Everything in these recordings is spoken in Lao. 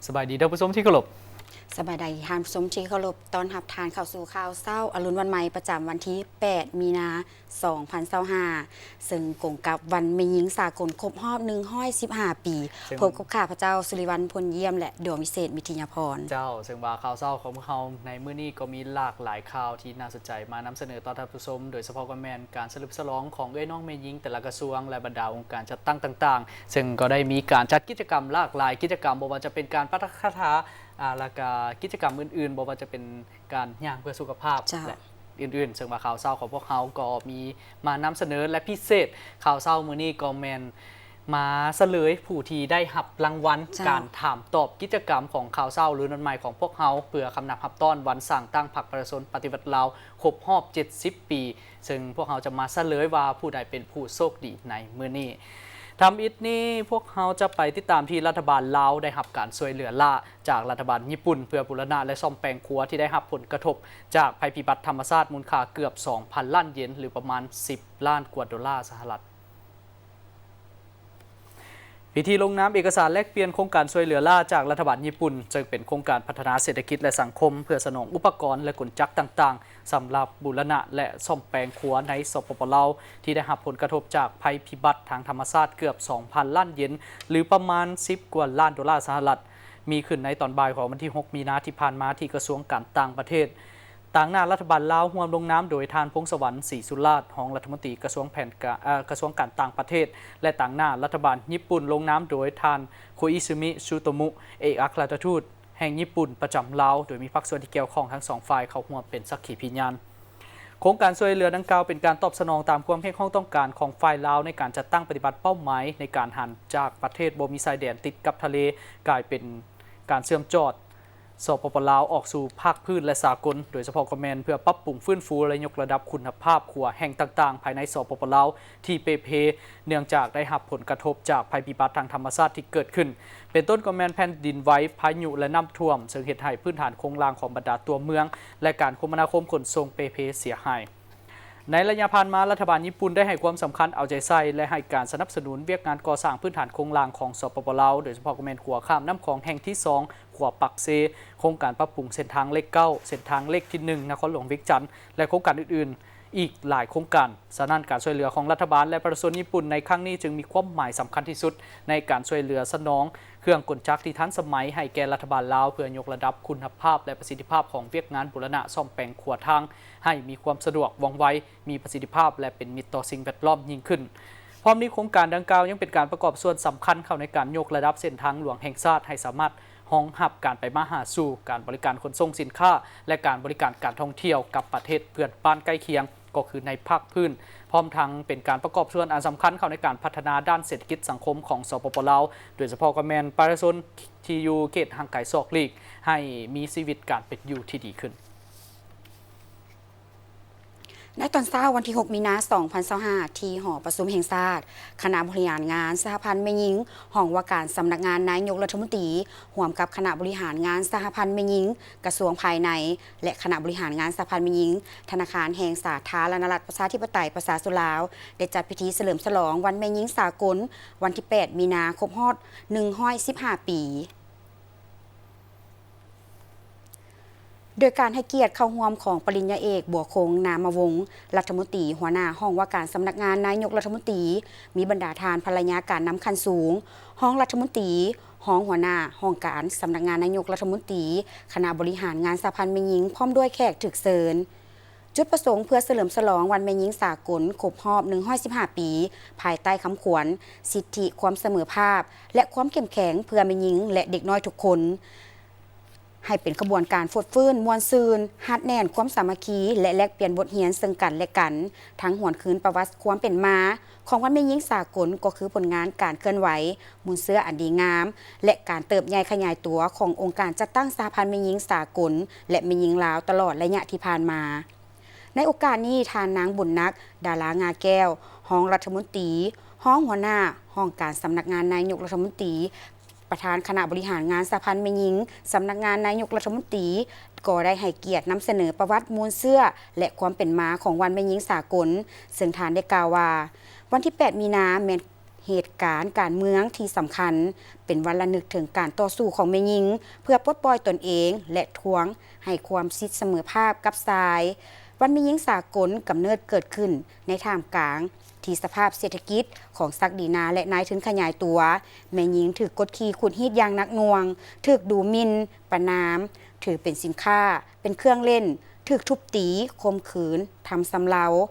ສະບາຍດີທ່ານຜູ້ຊົມທີ່ເຄົາລົບ. ສະບາຍດີທ່ານຜູ້ຊົມທີ່ເຄົາລົບ. ຕ້ອນຮັບທ່ານເຂົ້າສູ່ຂ່າວເຊົ້າອະລຸນວັນໃໝ່ ປະຈຳວັນທີແປດ ມີນາ ສອງພັນຊາວຫ້າ ເຊິ່ງກົງກັບວັນແມ່ຍິງສາກົນຄົບຮອບໜຶ່ງຮ້ອຍສິບຫ້າປີ. ເຊິ່ງ ພົບກັບຂ້າພະເຈົ້າ ສຸລິວັນ ພົນຢ້ຽມ ແລະ ດວງວິເສດ ມິທິຍາພອນ. ເຈົ້າ, ເຊິ່ງວ່າຂ່າວເຊົ້າຂອງພວກເຮົາໃນມື້ນີ້ກໍມີຫຼາກຫຼາຍຂ່າວທີ່ໜ້າສົນໃຈມານຳສະເໜີຕໍ່ທ່ານຜູ້ຊົມ, ໂດຍສະເພາະກໍແມ່ນການສະເຫຼີມສະຫຼອງຂອງເອື້ອຍນ້ອງແມ່ຍິງແຕ່ລະກະຊວງ ແລະ ບັນດາອົງການຈັດຕັ້ງຕ່າງໆ, ເຊິ່ງກໍໄດ້ມີການຈັດກິດຈະກຳຫຼາກຫຼາຍກິດຈະກຳ, ບໍ່ວ່າຈະເປັນການປາຖະກະຖາ ອາ ແລ້ວກະກິດຈະກຳອື່ນໆ, ບໍ່ວ່າຈະເປັນ ການຍ່າງເພື່ອສຸຂະພາບ ເຈົ້າ ແລະ ອື່ນໆ, ເຊິ່ງວ່າຂ່າວເຊົ້າຂອງພວກເຮົາກໍມີມານຳສະເໜີ ແລະ ພິເສດຂ່າວເຊົ້າມື້ນີ້ກໍແມ່ນມາສະເຫຼີຍຜູ້ທີ່ໄດ້ຮັບລາງວັນ ເຈົ້າ ການຖາມຕອບກິດຈະກຳຂອງຂ່າວເຊົ້າລຸນວັນໃໝ່ຂອງພວກເຮົາ ເພື່ອຄຳນັບຮັບຕ້ອນວັນສ້າງຕັ້ງພັກປະຊາຊົນປະຕິວັດລາວຄົບຮອບເຈັດສິບປີ, ເຊິ່ງພວກເຮົາຈະມາສະເຫຼີຍວ່າຜູ້ໃດເປັນຜູ້ໂຊກດີໃນມື້ນີ້. ທຳອິດນີ້ ພວກເຮົາຈະໄປຕິດຕາມທີ່ລັດຖະບານລາວໄດ້ຮັບການຊ່ວຍເຫຼືອລ້າ ຈາກລັດຖະບານຍີ່ປຸ່ນ ເພື່ອບູລະນະ ແລະ ສ້ອມແປງຂົວທີ່ໄດ້ຮັບຜົນກະທົບຈາກໄພພິບັດທຳມະຊາດມູນຄ່າເກືອບສອງພັນລ້ານເຢນ ຫຼື ປະມານສິບລ້ານກວ່າໂດລາສະຫະລັດ. ພິທີລົງນາມເອກະສານແລກປ່ຽນໂຄງການຊ່ວຍເຫຼືອລ້າຈາກລັດຖະບານຍີ່ປຸ່ນ, ເຊິ່ງເປັນໂຄງການພັດທະນາເສດຖະກິດ ແລະ ສັງຄົມ ເພື່ອສະໜອງອຸປະກອນ ແລະ ກົນຈັກຕ່າງໆ ສຳລັບບູລະນະ ແລະ ສ້ອມແປງຂົວໃນ ສປປ ລາວ ທີ່ໄດ້ຮັບຜົນກະທົບຈາກໄພພິບັດທາງທຳມະຊາດເກືອບສອງພັນລ້ານເຢນ ຫຼື ປະມານສິບກວ່າລ້ານໂດລາສະຫະລັດ. ມີຂຶ້ນໃນຕອນບ່າຍຂອງວັນທີຫົກ ມີນາທີ່ຜ່ານມາ ທີ່ກະຊວງການຕ່າງປະເທດ. ຕາງໜ້າລັດຖະບານລາວຮ່ວມລົງນາມໂດຍທ່ານ ພົງສະຫວັນ ສີສຸລາດ ຮອງລັດຖະມົນຕີກະຊວງແຜນການ ເອີ ກະຊວງການຕ່າງປະເທດ ແລະ ຕາງໜ້າລັດຖະບານຍີ່ປຸ່ນລົງນາມໂດຍທ່ານ ໂຄອິຊຶມິ ຊູໂຕມຸ ເອກອັກຄະລັດຖະທູດແຫ່ງຍີ່ປຸ່ນປະຈຳລາວ, ໂດຍມີພາກສ່ວນທີ່ກ່ຽວຂ້ອງທັງສອງຝ່າຍເຂົ້າຮ່ວມເປັນສັກຂີພິຍານ. ໂຄງການຊ່ວຍເຫຼືອດັ່ງກ່າວເປັນການຕອບສະໜອງຕາມຄວາມຮຽກຮ້ອງຕ້ອງການຂອງຝ່າຍລາວໃນການຈັດຕັ້ງປະຕິບັດເປົ້າໝາຍໃນການຫັນຈາກປະເທດບໍ່ມີຊາຍແດນຕິດກັບທະເລ ກາຍເປັນການເຊື່ອມຈອດ ສປປ ລາວ ອອກສູ່ພາກພື້ນ ແລະ ສາກົນ, ໂດຍສະເພາະກໍແມ່ນເພື່ອປັບປຸງຟື້ນຟູ ແລະ ຍົກລະດັບຄຸນນະພາບຂົວແຫ່ງຕ່າງໆ ພາຍໃນ ສປປ ລາວ ທີ່ເປ່ເພ, ເນື່ອງຈາກໄດ້ຮັບຜົນກະທົບຈາກໄພພິບັດທາງທຳມະຊາດທີ່ເກີດຂຶ້ນ, ເປັນຕົ້ນກໍແມ່ນແຜ່ນດິນໄຫວ, ພາຍຸ ແລະ ນ້ຳຖ້ວມ, ເຊິ່ງເຮັດໃຫ້ພື້ນຖານໂຄງລ່າງຂອງບັນດາຕົວເມືອງ ແລະ ການຄົມມະນາຄົມຂົນສົ່ງເປ່ເພເສຍຫາຍ. ໃນໄລຍະຜ່ານມາ, ລັດຖະບານຍີ່ປຸ່ນໄດ້ໃຫ້ຄວາມສຳຄັນເອົາໃຈໃສ່ ແລະ ໃຫ້ການສະໜັບສະໜູນວຽກງານກໍ່ສ້າງພື້ນຖານໂຄງລ່າງຂອງ ສປປ ລາວ, ໂດຍສະເພາະກໍແມ່ນຂົວຂ້າມນ້ຳຂອງແຫ່ງທີສອງ ຂົວປາກເຊ, ໂຄງການປັບປຸງເສັ້ນທາງເລກເກົ້າ, ເສັ້ນທາງເລກທີໜຶ່ງ ນະຄອນຫຼວງວຽງຈັນ ແລະ ໂຄງການອື່ນໆອີກຫຼາຍໂຄງການ. ສະນັ້ນ, ການຊ່ວຍເຫຼືອຂອງລັດຖະບານ ແລະ ປະຊາຊົນຍີ່ປຸ່ນໃນຄັ້ງນີ້ ຈຶ່ງມີຄວາມໝາຍສຳຄັນທີ່ສຸດ ໃນການຊ່ວຍເຫຼືອສະໜອງເຄື່ອງກົນຈັກທີ່ທັນສະໄໝໃຫ້ແກ່ລັດຖະບານລາວ ເພື່ອຍົກລະດັບຄຸນນະພາບ ແລະ ປະສິດທິພາບຂອງວຽກງານບູລະນະສ້ອມແປງຂົວທາງ ໃຫ້ມີຄວາມສະດວກ, ວ່ອງໄວ, ມີປະສິດທິພາບ ແລະ ເປັນມິດຕໍ່ສິ່ງແວດລ້ອມຍິ່ງຂຶ້ນ. ພ້ອມນີ້, ໂຄງການດັ່ງກ່າວຍັງເປັນການປະກອບສ່ວນສຳຄັນເຂົ້າໃນການຍົກລະດັບເສັ້ນທາງຫຼວງແຫ່ງຊາດໃຫ້ສາມາດຮອງຮັບການໄປມາຫາສູ່, ການບໍລິການຂົນສົ່ງສິນຄ້າ ແລະ ການບໍລິການການທ່ອງທ່ຽວກັບປະເທດເພື່ອນບ້ານໃກ້ຄຽງ, ກໍຄືໃນພາກພື້ນ, ພ້ອມທັງເປັນການປະກອບສ່ວນອັນສຳຄັນເຂົ້າໃນການພັດທະນາດ້ານເສດຖະກິດສັງຄົມຂອງ ສປປ ລາວ, ໂດຍສະເພາະກໍແມ່ນປະຊາຊົນທີ່ຢູ່ເຂດຫ່າງໄກສອກຫຼີກ ໃຫ້ມີຊີວິດການເປັນຢູ່ທີ່ດີຂຶ້ນ. ໃນຕອນເຊົ້າວັນທີຫົກ ມີນາ ສອງພັນຊາວຫ້າ ທີ່ຫໍປະຊຸມແຫ່ງຊາດ, ຄະນະບໍລິຫານງານສະຫະພັນແມ່ຍິງ, ຫ້ອງວ່າການສຳນັກງານນາຍົກລັດຖະມົນຕີ, ຮ່ວມກັບຄະນະບໍລິຫານງານສະຫະພັນແມ່ຍິງ, ກະຊວງພາຍໃນ ແລະ ຄະນະບໍລິຫານງານສະຫະພັນແມ່ຍິງ, ທະນາຄານແຫ່ງສາທາລະນະລັດ ປະຊາທິປະໄຕ ປະຊາຊົນລາວ ໄດ້ຈັດພິທີສະເຫຼີມສະຫຼອງວັນແມ່ຍິງສາກົນ ວັນທີແປດ ມີນາ ຄົບຮອບໜຶ່ງຮ້ອຍສິບຫ້າປີ. ໂດຍການໃຫ້ກຽດເຂົ້າຮ່ວມຂອງປະລິນຍາເອກ ບົວຄົງ ນາມະວົງ ລັດຖະມົນຕີ ຫົວໜ້າຫ້ອງວ່າການສຳນັກງານນາຍົກລັດຖະມົນຕີ, ມີບັນດາທ່ານພັນລະຍາການນຳຂັ້ນສູງ, ຮອງລັດຖະມົນຕີ, ຮອງຫົວໜ້າຫ້ອງການສຳນັກງານນາຍົກລັດຖະມົນຕີ, ຄະນະບໍລິຫານງານສະຫະພັນແມ່ຍິງ ພ້ອມດ້ວຍແຂກຖືກເຊີນ. ຈຸດປະສົງເພື່ອສະເຫຼີມສະຫຼອງວັນແມ່ຍິງສາກົນຄົບຮອບໜຶ່ງຮ້ອຍສິບຫ້າປີ ພາຍໃຕ້ຄຳຂວັນ ສິດທິຄວາມສະເໝີພາບ ແລະ ຄວາມເຂັ້ມແຂງເພື່ອແມ່ຍິງ ແລະ ເດັກນ້ອຍທຸກຄົນ. ໃຫ້ເປັນຂະບວນການຟົດຟື້ນ, ມ່ວນຊື່ນ, ຮັດແໜ້ນຄວາມສາມັກຄີ ແລະ ແລກປ່ຽນບົດຮຽນເຊິ່ງກັນ ແລະ ກັນ, ທັງຫວນຄືນປະຫວັດຄວາມເປັນມາຂອງວັນແມ່ຍິງສາກົນ ກໍຄືຜົນງານການເຄື່ອນໄຫວ, ມູນເຊື້ອອັນດີງາມ ແລະ ການເຕີບໃຫຍ່ຂະຫຍາຍຕົວຂອງອົງການຈັດຕັ້ງສະຫະພັນແມ່ຍິງສາກົນ ແລະ ແມ່ຍິງລາວຕະຫຼອດໄລຍະທີ່ຜ່ານມາ. ໃນໂອກາດນີ້, ທ່ານນາງ ບຸນນັກ ດາລາງາແກ້ວ, ຮອງລັດຖະມົນຕີ, ຮອງຫົວໜ້າຫ້ອງການສຳນັກງານນາຍົກລັດຖະມົນຕີ, ປະທານຄະນະບໍລິຫານງານສະຫະພັນແມ່ຍິງ ສຳນັກງານນາຍົກລັດຖະມົນຕີ ກໍໄດ້ໃຫ້ກຽດນຳສະເໜີປະຫວັດມູນເຊື້ອ ແລະ ຄວາມເປັນມາຂອງວັນແມ່ຍິງສາກົນ, ເຊິ່ງທ່ານໄດ້ກ່າວວ່າ ວັນທີແປດ ມີນາ ແມ່ນ ເຫດການການເມືອງທີ່ສຳຄັນ, ເປັນວັນລະນຶກເຖິງການຕໍ່ສູ້ຂອງແມ່ຍິງເພື່ອປົດປ່ອຍຕົນເອງ ແລະ ທວງໃຫ້ຄວາມສິດສະເໝີພາບກັບຊາຍ. ວັນແມ່ຍິງສາກົນກຳເນີດເກີດຂຶ້ນໃນທ່າມກາງທີ່ສະພາບເສດຖະກິດຂອງສັກດີນາ ແລະ ນາຍທຶນຂະຫຍາຍຕົວ, ແມ່ຍິງຖືກກົດຂີ່ຂູດຮີດຢ່າງໜັກໜ່ວງ, ຖືກດູໝິ່ນ, ປະນາມ, ຖືເປັນສິນຄ້າ, ເປັນເຄື່ອງຫຼິ້ນ, ຖືກທຸບຕີ, ຂົ່ມຂືນ, ທຳຊຳເລົາ,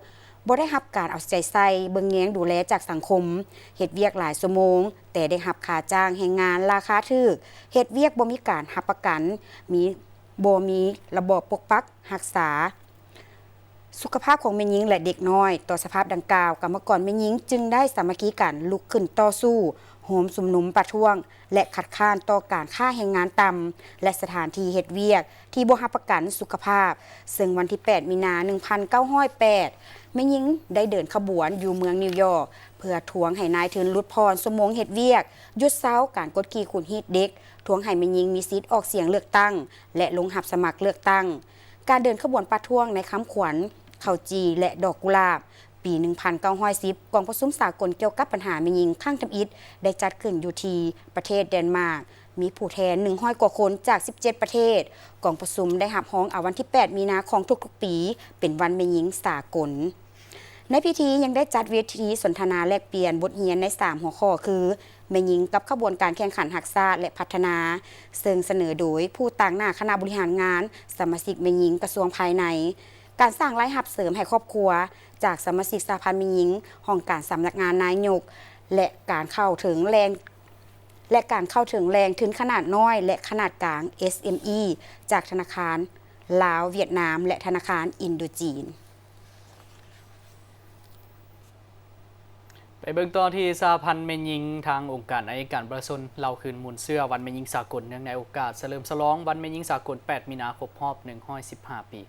ບໍ່ໄດ້ຮັບການເອົາໃຈໃສ່ເບິ່ງແຍງດູແລຈາກສັງຄົມ, ເຮັດວຽກຫຼາຍຊົ່ວໂມງ, ແຕ່ໄດ້ຮັບຄ່າຈ້າງແຮງງານລາຄາຖືກ, ເຮັດວຽກບໍ່ມີການຮັບປະກັນ, ມີ ບໍ່ມີລະບອບປົກປັກຮັກສາສຸຂະພາບຂອງແມ່ຍິງ ແລະ ເດັກນ້ອຍ. ຕໍ່ສະພາບດັ່ງກ່າວ, ກຳມະກອນແມ່ຍິງຈຶ່ງໄດ້ສາມັກຄີກັນລຸກຂຶ້ນຕໍ່ສູ້, ໂຮມຊຸມນຸມປະທ້ວງ ແລະ ຄັດຄ້ານຕໍ່ການຄ້າແຮງງານຕ່ຳ ແລະ ສະຖານທີ່ເຮັດວຽກທີ່ບໍ່ຮັບປະກັນສຸຂະພາບ, ເຊິ່ງວັນທີແປດ ມີນາ ໜຶ່ງພັນເກົ້າຮ້ອຍແປດ ແມ່ຍິງໄດ້ເດີນຂະບວນຢູ່ເມືອງນິວຢອກ ເພື່ອທວງໃຫ້ນາຍທຶນຫຼຸດຜ່ອນຊົ່ວໂມງເຮັດວຽກ, ຢຸດເຊົາການກົດຂີ່ຂູດຮີດເດັກ, ທວງໃຫ້ແມ່ຍິງມີສິດອອກສຽງເລືອກຕັ້ງ ແລະ ລົງຮັບສະໝັກເລືອກຕັ້ງ. ການເດີນຂະບວນປະທ້ວງໃນຄຳຂວັນເຂົ້າຈີ່ ແລະ ດອກກຸຫຼາບ ປີໜຶ່ງພັນເກົ້າຮ້ອຍສິບ ກອງປະຊຸມສາກົນກ່ຽວກັບບັນຫາແມ່ຍິງຄັ້ງທຳອິດໄດ້ຈັດຂຶ້ນຢູ່ທີ່ປະເທດແດນມາກ, ມີຜູ້ແທນໜຶ່ງຮ້ອຍກວ່າຄົນຈາກສິບເຈັດປະເທດ. ກອງປະຊຸມໄດ້ຮັບຮອງເອົາວັນທີແປດ ມີນາຂອງທຸກໆປີເປັນວັນແມ່ຍິງສາກົນ. ໃນພິທີຍັງໄດ້ຈັດເວທີສົນທະນາແລກປ່ຽນບົດຮຽນໃນສາມຫົວຂໍ້ຄື ແມ່ຍິງກັບຂະບວນການແຂ່ງຂັນຮັກຊາດ ແລະ ພັດທະນາ, ເຊິ່ງສະເໜີໂດຍຜູ້ຕາງໜ້າຄະນະບໍລິຫານງານ, ສະມາຊິກແມ່ຍິງກະຊວງພາຍໃນ, ການສ້າງລາຍຮັບເສີມໃຫ້ຄອບຄົວ ຈາກສະມາຊິກສະຫະພັນແມ່ຍິງ, ຫ້ອງການສຳນັກງານນາຍົກ ແລະ ການເຂົ້າເຖິງແຫຼ່ງ ແລະ ການເຂົ້າເຖິງແຫຼ່ງທຶນຂະໜາດນ້ອຍ ແລະ ຂະໜາດກາງ ເອສເອັມອີ ຈາກທະນາຄານລາວ, ຫວຽດນາມ ແລະ ທະນາຄານອິນໂດຈີນ. ໄປເບິ່ງຕໍ່ທີ່ສະຫະພັນແມ່ຍິງ. ທາງອົງການໄອຍະການປະຊາຊົນເລົ່າຄືນມູນເຊື້ອວັນແມ່ຍິງສາກົນ ເນື່ອງໃນໂອກາດສະເຫຼີມສະຫຼອງວັນແມ່ຍິງສາກົນແປດ ມີນາ ຄົບຮອບໜຶ່ງຮ້ອຍສິບຫ້າປີ.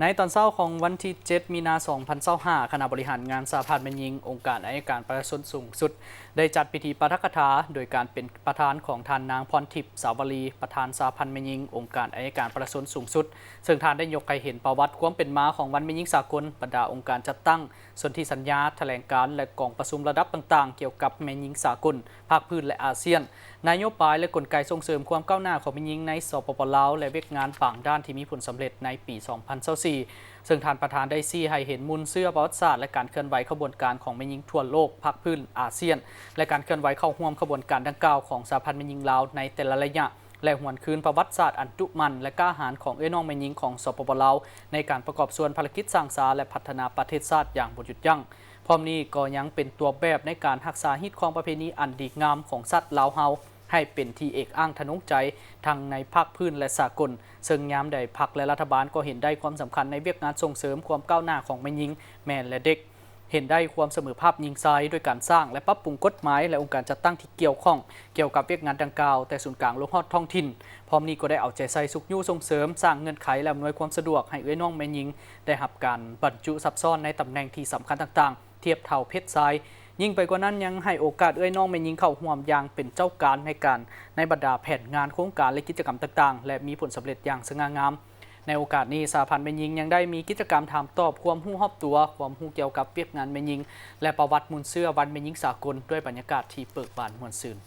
ໃນຕອນເຊົ້າຂອງວັນທີເຈັດ ມີນາ ສອງພັນຊາວຫ້າ ຄະນະບໍລິຫານງານສະຫະພັນແມ່ຍິງ ອົງການໄອຍະການປະຊາຊົນສູງສຸດ ໄດ້ຈັດພິທີປາຖະກະຖາ ໂດຍການເປັນປະທານຂອງທ່ານນາງ ພອນທິບ ສາວະລີ ປະທານສະຫະພັນແມ່ຍິງ ອົງການໄອຍະການປະຊາຊົນສູງສຸດ, ເຊິ່ງທ່ານໄດ້ຍົກໃຫ້ເຫັນປະຫວັດຄວາມເປັນມາຂອງວັນແມ່ຍິງສາກົນ, ບັນດາອົງການຈັດຕັ້ງ, ສົນທິສັນຍາ, ຖະແຫຼງການ ແລະ ກອງປະຊຸມລະດັບຕ່າງໆ ກ່ຽວກັບແມ່ຍິງສາກົນ, ພາກພື້ນ ແລະ ອາຊຽນ, ນະໂຍບາຍ ແລະ ກົນໄກສົ່ງເສີມຄວາມກ້າວໜ້າຂອງແມ່ຍິງໃນ ສປປ ລາວ ແລະ ວຽກງານບາງດ້ານທີ່ມີຜົນສຳເລັດໃນປີສອງພັນຊາວສີ່ ເຊິ່ງທ່ານປະທານໄດ້ຊີ້ໃຫ້ເຫັນມູນເຊື້ອປະຫວັດສາດ ແລະ ການເຄື່ອນໄຫວຂະບວນການຂອງແມ່ຍິງທົ່ວໂລກ, ພາກພື້ນ, ອາຊຽນ ແລະ ການເຄື່ອນໄຫວເຂົ້າຮ່ວມຂະບວນການດັ່ງກ່າວຂອງສະຫະພັນແມ່ຍິງລາວໃນແຕ່ລະໄລຍະ ແລະ ຫວນຄືນປະຫວັດສາດອັນດຸໝັ່ນ ແລະ ກ້າຫານຂອງເອື້ອຍນ້ອງແມ່ຍິງຂອງ ສປປ ລາວ ໃນການປະກອບສ່ວນພາລະກິດສ້າງສາ ແລະ ພັດທະນາປະເທດຊາດຢ່າງບໍ່ຢຸດຢັ້ງ. ພ້ອມນີ້ກໍຍັງເປັນຕົວແບບໃນການຮັກສາຮີດຄອງປະເພນີອັນດີງາມຂອງຊາດລາວເຮົາ ໃຫ້ເປັນທີ່ເອກອ້າງທະນົງໃຈທັງໃນພາກພື້ນ ແລະ ສາກົນ, ເຊິ່ງຍາມໃດພັກ ແລະ ລັດຖະບານກໍເຫັນໄດ້ຄວາມສຳຄັນໃນວຽກງານສົ່ງເສີມຄວາມກ້າວໜ້າຂອງແມ່ຍິງ, ແມ່ ແລະ ເດັກ, ເຫັນໄດ້ຄວາມສະເໝີພາບຍິງຊາຍ ດ້ວຍການສ້າງ ແລະ ປັບປຸງກົດໝາຍ ແລະ ອົງການຈັດຕັ້ງທີ່ກ່ຽວຂ້ອງກ່ຽວກັບວຽກງານດັ່ງກ່າວ ແຕ່ສູນກາງລົງຮອດທ້ອງຖິ່ນ. ພ້ອມນີ້ກໍໄດ້ເອົາໃຈໃສ່ຊຸກຍູ້ສົ່ງເສີມ, ສ້າງເງື່ອນໄຂ ແລະ ອຳນວຍຄວາມສະດວກໃຫ້ເອື້ອຍນ້ອງແມ່ຍິງໄດ້ຮັບການບັນຈຸຊັບຊ້ອນໃນຕຳແໜ່ງທີ່ສຳຄັນຕ່າງໆ ທຽບເທົ່າເພດຊາຍ. ຍິ່ງໄປກວ່ານັ້ນ, ຍັງໃຫ້ໂອກາດເອື້ອຍນ້ອງແມ່ຍິງເຂົ້າຮ່ວມຢ່າງເປັນເຈົ້າການໃນການ, ໃນບັນດາແຜນງານ, ໂຄງການ ແລະ ກິດຈະກຳຕ່າງໆ ແລະ ມີຜົນສຳເລັດຢ່າງສະຫງ່າງາມ. ໃນໂອກາດນີ້, ສະຫະພັນແມ່ຍິງຍັງໄດ້ມີກິດຈະກຳຖາມຕອບຄວາມຮູ້ຮອບຕົວ, ຄວາມຮູ້ກ່ຽວກັບວຽກງານແມ່ຍິງ ແລະ ປະຫວັດມູນເຊື້ອວັນແມ່ຍິງສາກົນ ດ້ວຍບັນຍາກາດທີ່ເບີກບານມ່ວນຊື່ນ.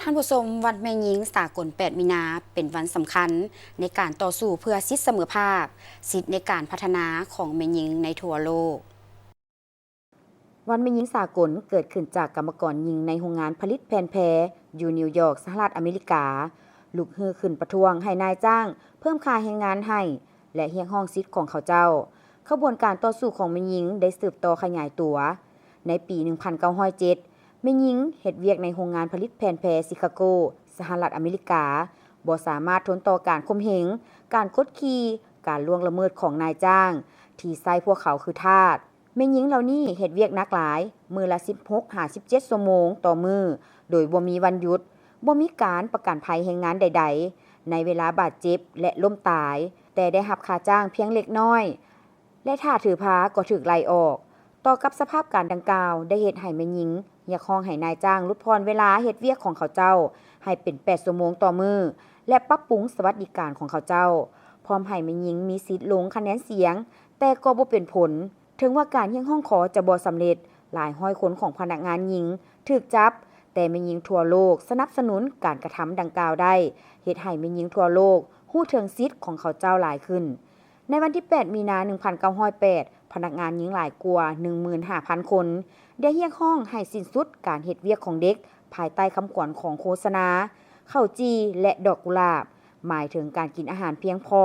ທ່ານຜູ້ຊົມ, ວັນແມ່ຍິງສາກົນແປດມີນາ ເປັນວັນສຳຄັນໃນການຕໍ່ສູ້ເພື່ອສິດສະເໝີພາບ, ສິດໃນການພັດທະນາຂອງແມ່ຍິງໃນທົ່ວໂລກ. ວັນແມ່ຍິງສາກົນເກີດຂຶ້ນຈາກກຳມະກອນຍິງໃນໂຮງງານຜະລິດແຜ່ນແພຢູ່ນິວຢອກ, ສະຫະລັດອາເມລິກາ ລຸກຮືຂຶ້ນປະທ້ວງໃຫ້ນາຍຈ້າງເພີ່ມຄ່າແຮງງານໃຫ້ ແລະ ຮຽກຮ້ອງສິດຂອງເຂົາເຈົ້າ. ຂະບວນການຕໍ່ສູ້ຂອງແມ່ຍິງໄດ້ສືບຕໍ່ຂະຫຍາຍຕົວ. ໃນປີໜຶ່ງພັນເກົ້າຮ້ອຍເຈັດ ແມ່ຍິງເຮັດວຽກໃນໂຮງງານຜະລິດແຜ່ນແພຊິຄາໂກ, ສະຫະລັດອາເມລິກາ ບໍ່ສາມາດທົນຕໍ່ການຂົ່ມເຫັງ, ການກົດຂີ່, ການລ່ວງລະເມີດຂອງນາຍຈ້າງທີ່ໃຊ້ພວກເຂົາຄືທາດ. ແມ່ຍິງເຫຼົ່ານີ້ເຮັດວຽກໜັກຫຼາຍ, ມື້ລະສິບຫົກຫາສິບເຈັດຊົ່ວໂມງຕໍ່ມື້ ໂດຍບໍ່ມີວັນຢຸດ, ບໍ່ມີການປະກັນໄພແຮງງານໃດໆ ໃນເວລາບາດເຈັບ ແລະ ລົ້ມຕາຍ, ແຕ່ໄດ້ຮັບຄ່າຈ້າງພຽງເລັກນ້ອຍ ແລະ ຖ້າຖືພາກໍຖືກໄລ່ອອກ. ຕໍ່ກັບສະພາບການດັ່ງກ່າວ ໄດ້ເຮັດໃຫ້ແມ່ຍິງຮຽກຮ້ອງໃຫ້ນາຍຈ້າງຫຼຸດຜ່ອນເວລາເຮັດວຽກຂອງເຂົາເຈົ້າໃຫ້ເປັນແປດຊົ່ວໂມງຕໍ່ມື້, ແລະ ປັບປຸງສະຫວັດດີການຂອງເຂົາເຈົ້າ, ພ້ອມໃຫ້ແມ່ຍິງມີສິດລົງຄະແນນສຽງ, ແຕ່ກໍບໍ່ເປັນຜົນ. ເຖິງວ່າການຮຽກຮ້ອງຂໍຈະບໍ່ສຳເລັດ, ຫຼາຍຮ້ອຍຄົນຂອງພະນັກງານຍິງຖືກຈັບ, ແຕ່ແມ່ຍິງທົ່ວໂລກສະໜັບສະໜູນການກະທຳດັ່ງກ່າວໄດ້ ເຮັດໃຫ້ແມ່ຍິງທົ່ວໂລກຮູ້ເຖິງສິດຂອງເຂົາເຈົ້າຫຼາຍຂຶ້ນ. ໃນວັນທີແປດ ມີນາ ໜຶ່ງພັນເກົ້າຮ້ອຍແປດ ພະນັກງານຍິງຫຼາຍກວ່າ ໜຶ່ງໝື່ນຫ້າພັນຄົນ ໄດ້ຮຽກຮ້ອງໃຫ້ສິ້ນສຸດການເຮັດວຽກຂອງເດັກ ພາຍໃຕ້ຄຳຂວັນຂອງໂຄສະນາ ເຂົ້າຈີ່ ແລະ ດອກກຸຫຼາບ, ໝາຍເຖິງການກິນອາຫານພຽງພໍ,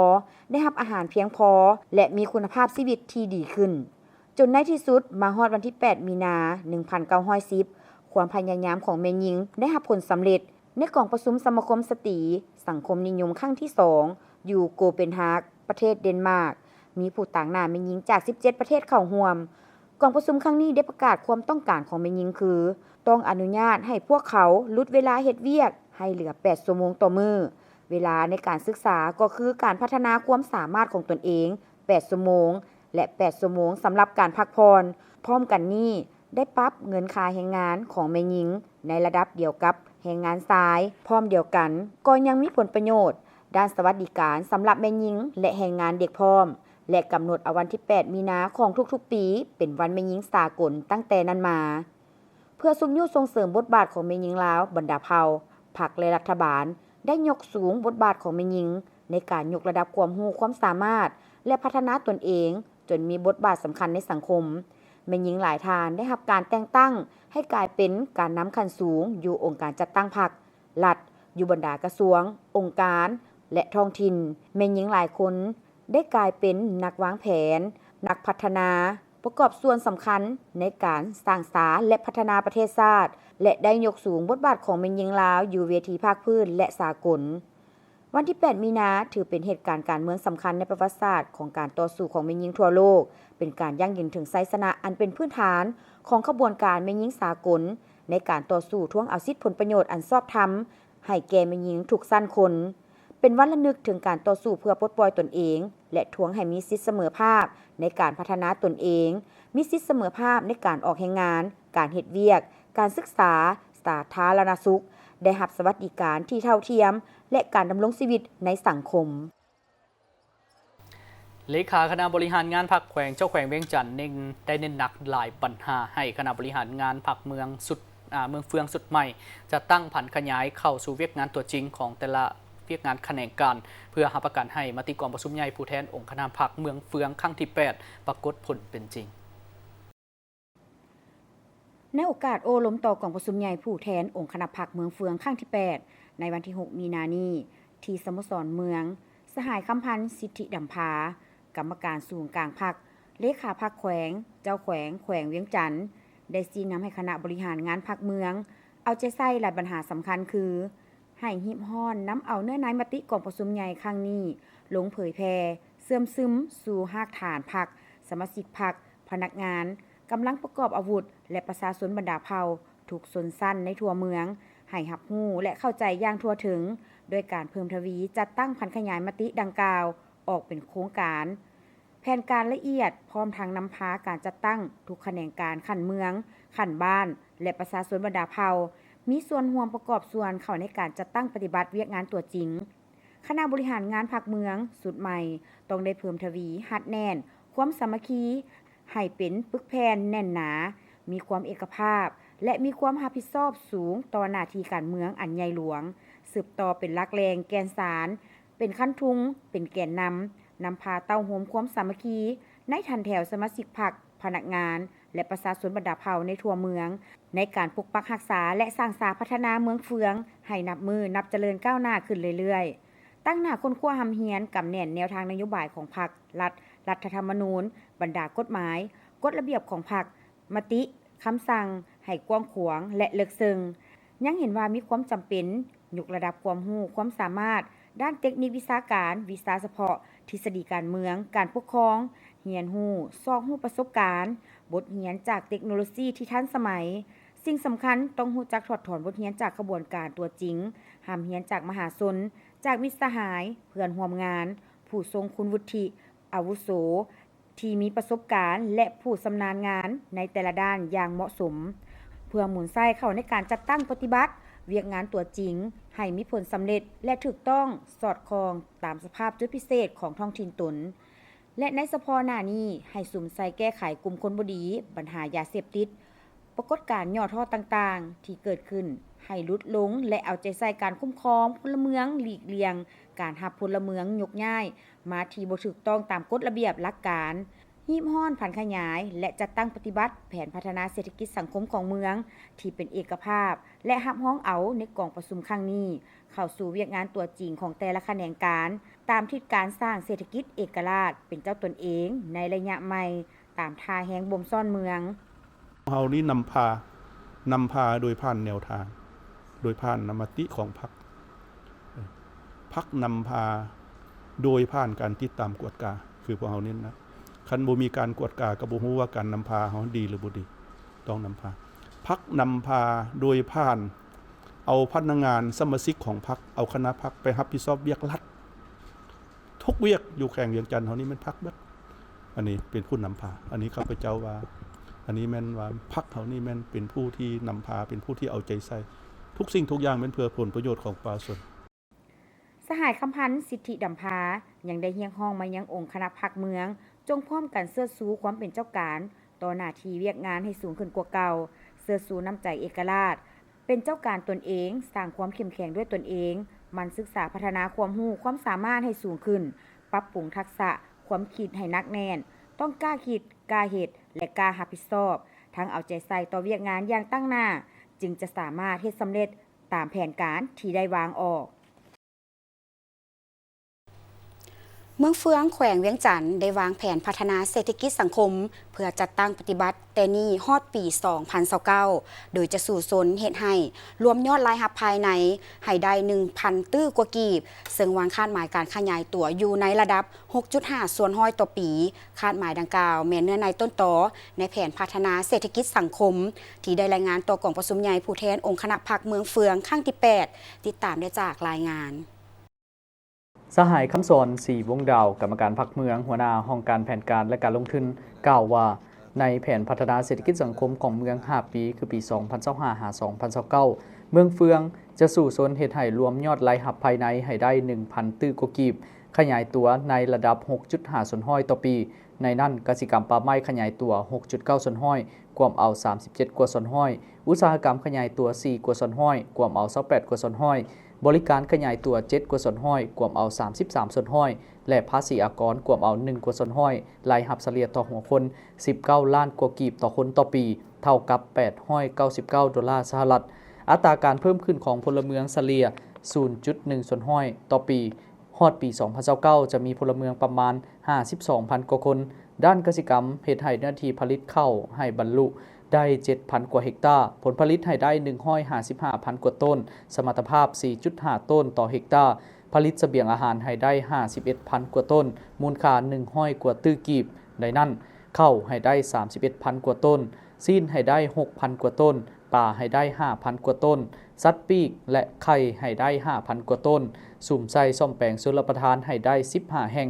ໄດ້ຮັບອາຫານພຽງພໍ ແລະ ມີຄຸນນະພາບຊີວິດທີ່ດີຂຶ້ນ. ຈົນໃນທີ່ສຸດ, ມາຮອດວັນທີແປດ ມີນາ ໜຶ່ງພັນເກົ້າຮ້ອຍສິບ ຄວາມພະຍາຍາມຂອງແມ່ຍິງໄດ້ຮັບຜົນສຳເລັດ. ໃນກອງປະຊຸມສະມາຄົມສະຕີສັງຄົມນິຍົມຄັ້ງທີສອງ ຢູ່ໂກເປນຮາກ ປະເທດເດນມາກ, ມີຜູ້ຕາງໜ້າແມ່ຍິງຈາກສິບເຈັດປະເທດເຂົ້າຮ່ວມ. ກອງປະຊຸມຄັ້ງນີ້ໄດ້ປະກາດຄວາມຕ້ອງການຂອງແມ່ຍິງຄື ຕ້ອງອະນຸຍາດໃຫ້ພວກເຂົາຫຼຸດເວລາເຮັດວຽກໃຫ້ເຫຼືອແປດຊົ່ວໂມງຕໍ່ມື້, ເວລາໃນການສຶກສາກໍຄືການພັດທະນາຄວາມສາມາດຂອງຕົນເອງແປດຊົ່ວໂມງ ແລະ ແປດຊົ່ວໂມງສຳລັບການພັກຜ່ອນ. ພ້ອມກັນນີ້, ໄດ້ປັບເງິນຄ່າແຮງງານຂອງແມ່ຍິງໃນລະດັບດຽວກັບແຮງງານຊາຍ. ພ້ອມດຽວກັນ, ກໍຍັງມີຜົນປະໂຫຍດດ້ານສະຫວັດດີການສຳລັບແມ່ຍິງ ແລະ ແຮງງານເດັກພ້ອມ ແລະ ກຳນົດເອົາວັນທີແປດ ມີນາຂອງທຸກໆປີເປັນວັນແມ່ຍິງສາກົນຕັ້ງແຕ່ນັ້ນມາ. ເພື່ອຊຸກຍູ້ສົ່ງເສີມບົດບາດຂອງແມ່ຍິງລາວ, ບັນດາເຜົ່າ, ພັກ ແລະ ລັດຖະບານໄດ້ຍົກສູງບົດບາດຂອງແມ່ຍິງໃນການຍົກລະດັບຄວາມຮູ້ຄວາມສາມາດ ແລະ ພັດທະນາຕົນເອງຈົນມີບົດບາດສຳຄັນໃນສັງຄົມ. ແມ່ຍິງຫຼາຍທ່ານໄດ້ຮັບການແຕ່ງຕັ້ງໃຫ້ກາຍເປັນການນຳຂັ້ນສູງຢູ່ອົງການຈັດຕັ້ງພັກ, ລັດ, ຢູ່ບັນດາກະຊວງ, ອົງການ ແລະ ທ້ອງຖິ່ນ. ແມ່ຍິງຫຼາຍຄົນໄດ້ກາຍເປັນນັກວາງແຜນ, ນັກພັດທະນາ, ປະກອບສ່ວນສຳຄັນໃນການສ້າງສາ ແລະ ພັດທະນາປະເທດຊາດ ແລະ ໄດ້ຍົກສູງບົດບາດຂອງແມ່ຍິງລາວຢູ່ເວທີພາກພື້ນ ແລະ ສາກົນ. ວັນທີແປດ ມີນາ ຖືເປັນເຫດການການເມືອງສຳຄັນໃນປະຫວັດສາດຂອງການຕໍ່ສູ້ຂອງແມ່ຍິງທົ່ວໂລກ, ເປັນການຢັ້ງຢືນເຖິງໄຊຊະນະອັນເປັນພື້ນຖານຂອງຂະບວນການແມ່ຍິງສາກົນ ໃນການຕໍ່ສູ້ທວງເອົາສິດຜົນປະໂຫຍດອັນຊອບທຳໃຫ້ແກ່ແມ່ຍິງທຸກຊັ້ນຄົນ. ເປັນວັນລະນຶກເຖິງການຕໍ່ສູ້ເພື່ອປົດປ່ອຍຕົນເອງ ແລະ ທວງໃຫ້ມີສິດສະເໝີພາບໃນການພັດທະນາຕົນເອງ, ມີສິດສະເໝີພາບໃນການອອກແຮງງານ, ການເຮັດວຽກ, ການສຶກສາ, ສາທາລະນະສຸກ, ໄດ້ຮັບສະຫວັດດີການທີ່ເທົ່າທຽມ ແລະ ການດຳລົງຊີວິດໃນສັງຄົມ. ເລຂາຄະນະບໍລິຫານງານພັກແຂວງ ເຈົ້າແຂວງວຽງຈັນ ເນັ້ນ ໄດ້ເນັ້ນໜັກຫຼາຍບັນຫາໃຫ້ຄະນະບໍລິຫານງານພັກເມືອງຊຸດ ອາ ເມືອງເຟືອງຊຸດໃໝ່ ຈັດຕັ້ງຜັນຂະຫຍາຍເຂົ້າສູ່ວຽກງານຕົວຈິງຂອງແຕ່ລະວຽກງານຂະແໜງການ ເພື່ອຮັບປະກັນໃຫ້ມະຕິກອງປະຊຸມໃຫຍ່ຜູ້ແທນອົງຄະນະພັກເມືອງເຟືອງຄັ້ງທີແປດ ປາກົດຜົນເປັນຈິງ. ໃນໂອກາດໂອ້ລົມຕໍ່ກອງປະຊຸມໃຫຍ່ຜູ້ແທນອົງຄະນະພັກເມືອງເຟືອງຄັ້ງທີແປດ ໃນວັນທີຫົກ ມີນານີ້ ທີ່ສະໂມສອນເມືອງ, ສະຫາຍ ຄຳພັນ ສິດທິດຳພາ, ກຳມະການສູນກາງພັກ, ເລຂາພັກແຂວງ, ເຈົ້າແຂວງແຂວງວຽງຈັນ ໄດ້ຊີ້ນຳໃຫ້ຄະນະບໍລິຫານງານພັກເມືອງ ເອົາໃຈໃສ່ຫຼາຍບັນຫາສຳຄັນຄື ໃຫ້ຮີບຮ້ອນນຳເອົາເນື້ອໃນມະຕິກອງປະຊຸມໃຫຍ່ຄັ້ງນີ້ລົງເຜີຍແຜ່, ເຊື່ອມຊຶມສູ່ຮາກຖານພັກ, ສະມາຊິກພັກ, ພະນັກງານ, ກຳລັງປະກອບອາວຸດ ແລະ ປະຊາຊົນບັນດາເຜົ່າທຸກຊົນຊັ້ນໃນທົ່ວເມືອງ ໃຫ້ຮັບຮູ້ ແລະ ເຂົ້າໃຈຢ່າງທົ່ວເຖິງ, ດ້ວຍການເພີ່ມທະວີຈັດຕັ້ງຜັນຂະຫຍາຍມະຕິດັ່ງກ່າວອອກເປັນໂຄງການ, ແຜນການລະອຽດ, ພ້ອມທັງນຳພາການຈັດຕັ້ງທຸກຂະແໜງການຂັ້ນເມືອງ, ຂັ້ນບ້ານ ແລະ ປະຊາຊົນບັນດາເຜົ່າ ມີສ່ວນຮ່ວມປະກອບສ່ວນເຂົ້າໃນການຈັດຕັ້ງປະຕິບັດວຽກງານຕົວຈິງ. ຄະນະບໍລິຫານງານພັກເມືອງຊຸດໃໝ່ ຕ້ອງໄດ້ເພີ່ມທະວີຮັດແໜ້ນຄວາມສາມັກຄີ ໃຫ້ເປັນປຶກແຜ່ນແໜ້ນໜາ, ມີຄວາມເອກະພາບ ແລະ ມີຄວາມຮັບຜິດຊອບສູງຕໍ່ໜ້າທີ່ການເມືອງອັນໃຫຍ່ຫຼວງ, ສືບຕໍ່ເປັນຫຼັກແຫຼ່ງແກ່ນສານ, ເປັນຄັນທຸງ, ເປັນແກນນຳ, ນຳພາເຕົ້າໂຮມຄວາມສາມັກຄີໃນຖັນແຖວສະມາຊິກພັກ, ພະນັກງານ ແລະ ປະຊາຊົນບັນດາເຜົ່າໃນທົ່ວເມືອງ ໃນການປົກປັກຮັກສາ ແລະ ສ້າງສາພັດທະນາເມືອງເຟືອງໃຫ້ນັບມື້ນັບຈະເລີນກ້າວໜ້າຂຶ້ນເລື້ອຍໆ. ຕັ້ງໜ້າຄົ້ນຄວ້າຮ່ຳຮຽນກຳແໜ້ນແນວທາງນະໂຍບາຍຂອງພັກ, ລັດ, ລັດຖະທຳມະນູນ, ບັນດາກົດໝາຍ, ກົດລະບຽບຂອງພັກ, ມະຕິ, ຄຳສັ່ງ ໃຫ້ກວ້າງຂວາງ ແລະ ເລິກເຊິ່ງ. ຍັງເຫັນວ່າມີຄວາມຈຳເປັນຍົກລະດັບຄວາມຮູ້ຄວາມສາມາດດ້ານເຕັກນິກວິຊາການ, ວິຊາສະເພາະ, ທິດສະດີການເມືອງ, ການປົກຄອງ, ຮຽນຮູ້, ຊອກຮູ້ປະສົບການ, ບົດຮຽນຈາກເຕັກໂນໂລຊີທີ່ທັນສະໄໝ. ສິ່ງສຳຄັນ, ຕ້ອງຮູ້ຈັກຖອດຖອນບົດຮຽນຈາກຂະບວນການຕົວຈິງ, ຮ່ຳຮຽນຈາກມະຫາຊົນ, ຈາກມິດສະຫາຍ, ເພື່ອນຮ່ວມງານ, ຜູ້ຊົງຄຸນວຸດທິ, ອາວຸໂສ, ທີ່ມີປະສົບການ ແລະ ຜູ້ຊຳນານງານໃນແຕ່ລະດ້ານຢ່າງເໝາະສົມ ເພື່ອໝູນໃຊ້ເຂົ້າໃນການຈັດຕັ້ງປະຕິບັດວຽກງານຕົວຈິງ ໃຫ້ມີຜົນສຳເລັດ ແລະ ຖືກຕ້ອງສອດຄ່ອງຕາມສະພາບຈຸດພິເສດຂອງທ້ອງຖິ່ນຕົນ ແລະ ໃນສະເພາະໜ້ານີ້ ໃຫ້ສຸມໃສ່ແກ້ໄຂກຸ່ມຄົນບໍ່ດີ, ບັນຫາຢາເສບຕິດ, ປາກົດການຫຍໍ້ທໍ້ຕ່າງໆທີ່ເກີດຂຶ້ນໃຫ້ຫຼຸດລົງ ແລະ ເອົາໃຈໃສ່ການຄຸ້ມຄອງພົນລະເມືອງ, ຫຼີກລ່ຽງການຮັບພົນລະເມືອງຍົກຍ້າຍມາທີ່ບໍ່ຖືກຕ້ອງຕາມກົດລະບຽບຫຼັກການ, ຮີບຮ້ອນຜັນຂະຫຍາຍ ແລະ ຈັດຕັ້ງປະຕິບັດແຜນພັດທະນາເສດຖະກິດສັງຄົມຂອງເມືອງທີ່ເປັນເອກະພາບ ແລະ ຮັບຮອງເອົາໃນກອງປະຊຸມຄັ້ງນີ້ ເຂົ້າສູ່ວຽກງານຕົວຈິງຂອງແຕ່ລະຂະແໜງການ ຕາມທິດການສ້າງເສດຖະກິດເອກະລາດເປັນເຈົ້າຕົນເອງໃນໄລຍະໃໝ່ ຕາມທ່າແຮງບົ່ມຊ້ອນເມືອງ. ເຮົານີ້ນຳພາ, ນຳພາໂດຍຜ່ານແນວທາງ, ໂດຍຜ່ານມະຕິຂອງພັກ. ພັກນຳພາໂດຍຜ່ານການຕິດຕາມກວດກາ, ຄືພວກເຮົາເນັ້ນນະ. ຄັນບໍ່ມີການກວດກາ ກໍບໍ່ຮູ້ວ່າການນຳພາເຮົາດີຫຼືບໍ່ດີ. ຕ້ອງນຳພາ. ພັກນຳພາໂດຍຜ່ານເອົາພະນັກງານສະມາຊິກຂອງພັກ, ເອົາຄະນະພັກໄປຮັບຜິດຊອບວຽກລັດ. ທຸກວຽກຢູ່ແຂວງວຽງຈັນເຮົານີ້ແມ່ນພັກເບິດ. ອັນນີ້ເປັນຜູ້ນຳພາ. ອັນນີ້ຂ້າພະເຈົ້າວ່າ, ອັນນີ້ແມ່ນວ່າພັກເຮົານີ້ແມ່ນເປັນຜູ້ທີ່ນຳພາ, ເປັນຜູ້ທີ່ເອົາໃຈໃສ່. ທຸກສິ່ງທຸກຢ່າງແມ່ນເພື່ອຜົນປະໂຫຍດຂອງປະຊາຊົນ. ສະຫາຍ ຄຳພັນ ສິດທິດຳພາ ຍັງໄດ້ຮຽກຮ້ອງມາຍັງອົງຄະນະພັກເມືອງ ຈົ່ງພ້ອມກັນເຊີດຊູຄວາມເປັນເຈົ້າການຕໍ່ໜ້າທີ່ວຽກງານໃຫ້ສູງຂຶ້ນກວ່າເກົ່າ, ເຊີດຊູນ້ຳໃຈເອກະລາດ, ເປັນເຈົ້າການຕົນເອງ, ສ້າງຄວາມເຂັ້ມແຂງດ້ວຍຕົນເອງ, ໝັ່ນສຶກສາພັດທະນາຄວາມຮູ້ຄວາມສາມາດໃຫ້ສູງຂຶ້ນ, ປັບປຸງທັກສະຄວາມຄິດໃຫ້ໜັກແໜ້ນ, ຕ້ອງກ້າຄິດ, ກ້າເຮັດ ແລະ ກ້າຮັບຜິດຊອບ, ທັງເອົາໃຈໃສ່ຕໍ່ວຽກງານຢ່າງຕັ້ງໜ້າ, ຈຶ່ງຈະສາມາດເຮັດສຳເລັດຕາມແຜນການທີ່ໄດ້ວາງອອກ. ເມືອງເຟືອງ ແຂວງວຽງຈັນ ໄດ້ວາງແຜນພັດທະນາເສດຖະກິດສັງຄົມ ເພື່ອຈັດຕັ້ງປະຕິບັດແຕ່ນີ້ຮອດປີສອງພັນຊາວເກົ້າ ໂດຍຈະສູ້ຊົນເຮັດໃຫ້ລວມຍອດລາຍຮັບພາຍໃນໃຫ້ໄດ້ໜຶ່ງພັນຕື້ກວ່າກີບ, ເຊິ່ງວາງຄາດໝາຍການຂະຫຍາຍຕົວຢູ່ໃນລະດັບຫົກຈຸດຫ້າສ່ວນຮ້ອຍຕໍ່ປີ. ຄາດໝາຍດັ່ງກ່າວແມ່ນເນື້ອໃນຕົ້ນຕໍໃນແຜນພັດທະນາເສດຖະກິດສັງຄົມ ທີ່ໄດ້ລາຍງານຕໍ່ກອງປະຊຸມໃຫຍ່ຜູ້ແທນອົງຄະນະພັກເມືອງເຟືອງຄັ້ງທີແປດ. ຕິດຕາມໄດ້ຈາກລາຍງານ. ສະຫາຍ ຄຳສອນ ສີວົງດາວ ກຳມະການພັກເມືອງ, ຫົວໜ້າຫ້ອງການແຜນການ ແລະ ການລົງທຶນ ກ່າວວ່າ ໃນແຜນພັດທະນາເສດຖະກິດສັງຄົມຂອງເມືອງຫ້າປີ ຄືປີສອງພັນຊາວຫ້າ ຫາ ສອງພັນຊາວເກົ້າ ເມືອງເຟືອງຈະສູ້ຊົນເຮັດໃຫ້ລວມຍອດລາຍຮັບພາຍໃນໃຫ້ໄດ້ໜຶ່ງພັນຕື້ກວ່າກີບ, ຂະຫຍາຍຕົວໃນລະດັບຫົກຈຸດຫ້າສ່ວນຮ້ອຍຕໍ່ປີ. ໃນນັ້ນ ກະສິກຳປ່າໄມ້ຂະຫຍາຍຕົວຫົກຈຸດເກົ້າສ່ວນຮ້ອຍ ກວມເອົາສາມສິບເຈັດກວ່າສ່ວນຮ້ອຍ, ອຸດສາຫະກຳຂະຫຍາຍຕົວສີ່ກວ່າສ່ວນຮ້ອຍ ກວມເອົາຊາວແປດກວ່າສ່ວນຮ້ອຍ, ບໍລິການຂະຫຍາຍຕົວເຈັດກວ່າສ່ວນຮ້ອຍ ກວມເອົາສາມສິບສາມສ່ວນຮ້ອຍ ແລະ ພາສີອາກອນ ກວມເອົາໜຶ່ງກວ່າສ່ວນຮ້ອຍ, ລາຍຮັບສະເລ່ຍຕໍ່ຫົວຄົນສິບເກົ້າລ້ານກວ່າກີບຕໍ່ຄົນຕໍ່ປີ, ເທົ່າກັບແປດຮ້ອຍເກົ້າສິບເກົ້າໂດລາສະຫະລັດ. ອັດຕາການເພີ່ມຂຶ້ນຂອງພົນລະເມືອງສະເລ່ຍສູນຈຸດໜຶ່ງສ່ວນຮ້ອຍຕໍ່ປີ. ຮອດປີສອງພັນຊາວເກົ້າ ຈະມີພົນລະເມືອງປະມານຫ້າສິບສອງພັນກວ່າຄົນ. ດ້ານກະສິກຳເຮັດໃຫ້ເນື້ອທີ່ຜະລິດເຂົ້າໃຫ້ບັນລຸໄດ້ເຈັດພັນກວ່າເຮັກຕາ, ຜົນຜະລິດໃຫ້ໄດ້ໜຶ່ງຮ້ອຍຫ້າສິບຫ້າພັນກວ່າໂຕນ, ສະມັດຕະພາບສີ່ຈຸດຫ້າໂຕນຕໍ່ເຮັກຕາ, ຜະລິດສະບຽງອາຫານໃຫ້ໄດ້ຫ້າສິບເອັດພັນກວ່າໂຕນ, ມູນຄ່າໜຶ່ງຮ້ອຍກວ່າຕື້ກີບ. ໃນນັ້ນ ເຂົ້າໃຫ້ໄດ້ສາມສິບເອັດພັນກວ່າໂຕນ, ຊີ້ນໃຫ້ໄດ້ຫົກພັນກວ່າໂຕນ, ປາໃຫ້ໄດ້ຫ້າພັນກວ່າໂຕນ, ສັດປີກ ແລະ ໄຂ່ໃຫ້ໄດ້ຫ້າພັນກວ່າໂຕນ, ສຸມໃສ່ສ້ອມແປງຊົນລະປະທານໃຫ້ໄດ້ສິບຫ້າແຫ່ງ,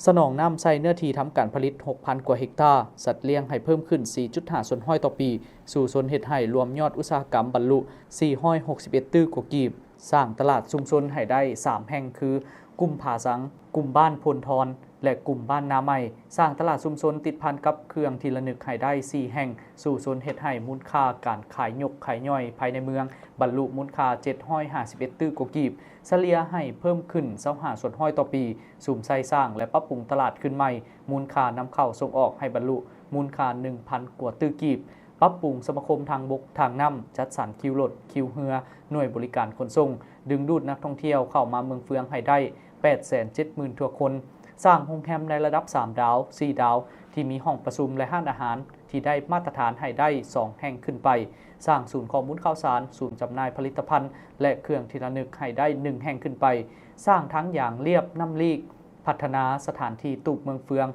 ສະໜອງນ້ຳໃສ່ເນື້ອທີ່ທຳການຜະລິດຫົກພັນກວ່າເຮັກຕາ, ສັດລ້ຽງໃຫ້ເພີ່ມຂຶ້ນສີ່ຈຸດຫ້າສ່ວນຮ້ອຍຕໍ່ປີ, ສູ້ຊົນເຮັດໃຫ້ລວມຍອດອຸດສາຫະກຳບັນລຸສີ່ຮ້ອຍຫົກສິບເອັດຕື້ກວ່າກີບ. ສ້າງຕະຫຼາດຊຸມຊົນໃຫ້ໄດ້ສາມແຫ່ງ ຄື ກຸ່ມຜາສັງ, ກຸ່ມບ້ານໂພນທອນ ແລະ ກຸ່ມບ້ານນາໃໝ່. ສ້າງຕະຫຼາດຊຸມຊົນຕິດພັນກັບເຄື່ອງທີ່ລະນຶກໃຫ້ໄດ້ສີ່ແຫ່ງ, ສູ້ຊົນເຮັດໃຫ້ມູນຄ່າການຂາຍຍົກຂາຍຍ່ອຍພາຍໃນເມືອງບັນລຸມູນຄ່າເຈັດຮ້ອຍຫ້າສິບເອັດຕື້ກວ່າກີບ, ສະເລ່ຍໃຫ້ເພີ່ມຂຶ້ນຊາວຫ້າສ່ວນຮ້ອຍຕໍ່ປີ, ສຸມໃສ່ສ້າງ ແລະ ປັບປຸງຕະຫຼາດຄືນໃໝ່, ມູນຄ່ານຳເຂົ້າສົ່ງອອກໃຫ້ບັນລຸມູນຄ່າໜຶ່ງພັນກວ່າຕື້ກີບ. ປັບປຸງສະມາຄົມທາງບົກທາງນ້ຳ, ຈັດສັນຄິວລົດ, ຄິວເຮືອ, ໜ່ວຍບໍລິການຂົນສົ່ງ, ດຶງດູດນັກທ່ອງທ່ຽວເຂົ້າມາເມືອງເຟືອງໃຫ້ໄດ້ແປດແສນເຈັດໝື່ນກວ່າຄົນ, ສ້າງໂຮງແຮມໃນລະດັບສາມດາວ, ສີ່ດາວ ທີ່ມີຫ້ອງປະຊຸມ ແລະ ຮ້ານອາຫານທີ່ໄດ້ມາດຕະຖານໃຫ້ໄດ້ສອງແຫ່ງຂຶ້ນໄປ, ສ້າງສູນຂໍ້ມູນຂ່າວສານ, ສູນຈຳໜ່າຍຜະລິດຕະພັນ ແລະ ເຄື່ອງທີ່ລະນຶກໃຫ້ໄດ້ໜຶ່ງແຫ່ງຂຶ້ນໄປ, ສ້າງທາງຢາງລຽບນ້ຳລີກ, ພັດທະນາສະຖານທີ່ຕູບເມືອງເຟືອງ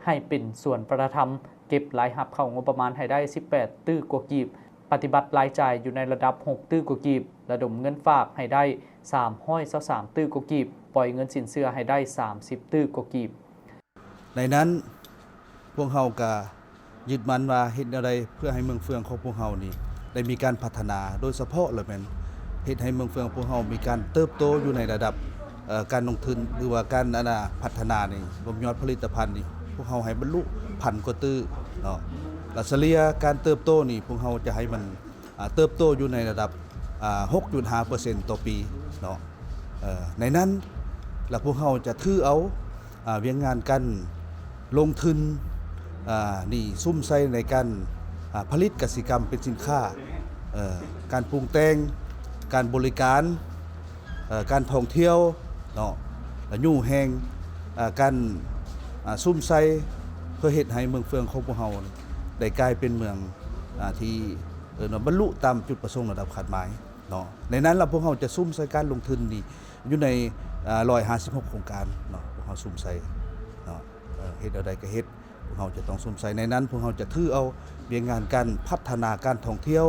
ໃຫ້ເປັນສວນວັດທະນະທຳ, ເກັບລາຍຮັບເຂົ້າງົບປະມານໃຫ້ໄດ້ສິບແປດຕື້ກວ່າກີບ, ປະຕິບັດລາຍຈ່າຍຢູ່ໃນລະດັບຫົກຕື້ກວ່າກີບ, ລະດົມເງິນຝາກໃຫ້ໄດ້ສາມຮ້ອຍຊາວສາມຕື້ກວ່າກີບ, ປ່ອຍເງິນສິນເຊື່ອໃຫ້ໄດ້ສາມສິບຕື້ກວ່າກີບ. ໃນນັ້ນ ພວກເຮົາກະຍຶດໝັ້ນວ່າເຮັດແນວໃດເພື່ອໃຫ້ເມືອງເຟືອງຂອງພວກເຮົານີ້ໄດ້ມີການພັດທະນາ, ໂດຍສະເພາະລະແມ່ນ ເຮັດໃຫ້ເມືອງເຟືອງພວກເຮົາມີການເຕີບໂຕຢູ່ໃນລະດັບ ເອ່ອ ການລົງທຶນ ຫຼືວ່າການ ອັນນ່າ ພັດທະນານີ້ ລວມຍອດຜະລິດຕະພັນນີ້ ພວກເຮົາໃຫ້ບັນລຸພັນກວ່າຕື້ເນາະ ແລະ ສະເລ່ຍການເຕີບໂຕນີ້ ພວກເຮົາຈະໃຫ້ມັນ ອ່າ ເຕີບໂຕຢູ່ໃນລະດັບ ອ່າ ຫົກຈຸດຫ້າເປີເຊັນຕໍ່ປີເນາະ ເອ່ອ ໃນນັ້ນ ແລະ ພວກເຮົາຈະຖືເອົາ ອ່າ ວຽກງານການລົງທຶນ ອ່າ ນີ້ສຸມໃສ່ໃນການ ອ່າ ຜະລິດກະສິກຳເປັນສິນຄ້າ ເອ່ອ ການປຸງແຕ່ງ ການບໍລິການ ເອ່ອ ການທ່ອງທ່ຽວເນາະ ແລະ ຍູ້ແຮງ ອ່າ ການ ອ່າ ສຸມໃສ່ ເພື່ອເຮັດໃຫ້ເມືອງເຟືອງຂອງພວກເຮົາໄດ້ກາຍເປັນເມືອງ ອ່າ ທີ່ ເອີ້ນວ່າບັນລຸຕາມຈຸດປະສົງລະດັບຄາດໝາຍເນາະ ໃນນັ້ນລະພວກເຮົາຈະສຸມໃສ່ການລົງທຶນນີ້ຢູ່ໃນ ອ່າ ຮ້ອຍຫ້າສິບຫົກໂຄງການເນາະ ພວກເຮົາສຸມໃສ່ເນາະ ເອ່ອ ເຮັດແນວໃດກະເຮັດ ພວກເຮົາຈະຕ້ອງສຸມໃສ່ໃນນັ້ນ ພວກເຮົາຈະຖືເອົາວຽກງານການພັດທະນາການທ່ອງທ່ຽວ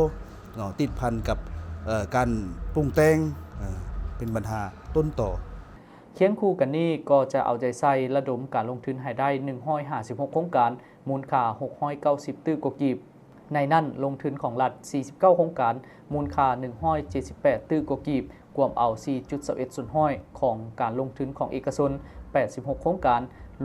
ເນາະ ຕິດພັນກັບ ເອ່ອ ການປຸງແຕ່ງ ເອ່ອ ເປັນບັນຫາຕົ້ນຕໍ. ຄຽງຄູ່ກັນນີ້ກໍຈະເອົາໃຈໃສ່ລະດົມການລົງທຶນໃຫ້ໄດ້ໜຶ່ງຮ້ອຍຫ້າສິບຫົກໂຄງການ ມູນຄ່າຫົກຮ້ອຍເກົ້າສິບຕື້ກວ່າກີບ. ໃນນັ້ນລົງທຶນຂອງລັດສີ່ສິບເກົ້າໂຄງການ ມູນຄ່າໜຶ່ງຮ້ອຍເຈັດສິບແປດຕື້ກວ່າກີບ ກວມເອົາສີ່ຈຸດຊາວເອັດສ່ວນຮ້ອຍ ຂອງການລົງທຶນຂອງເອກະຊົນແປດສິບຫົກໂຄງການ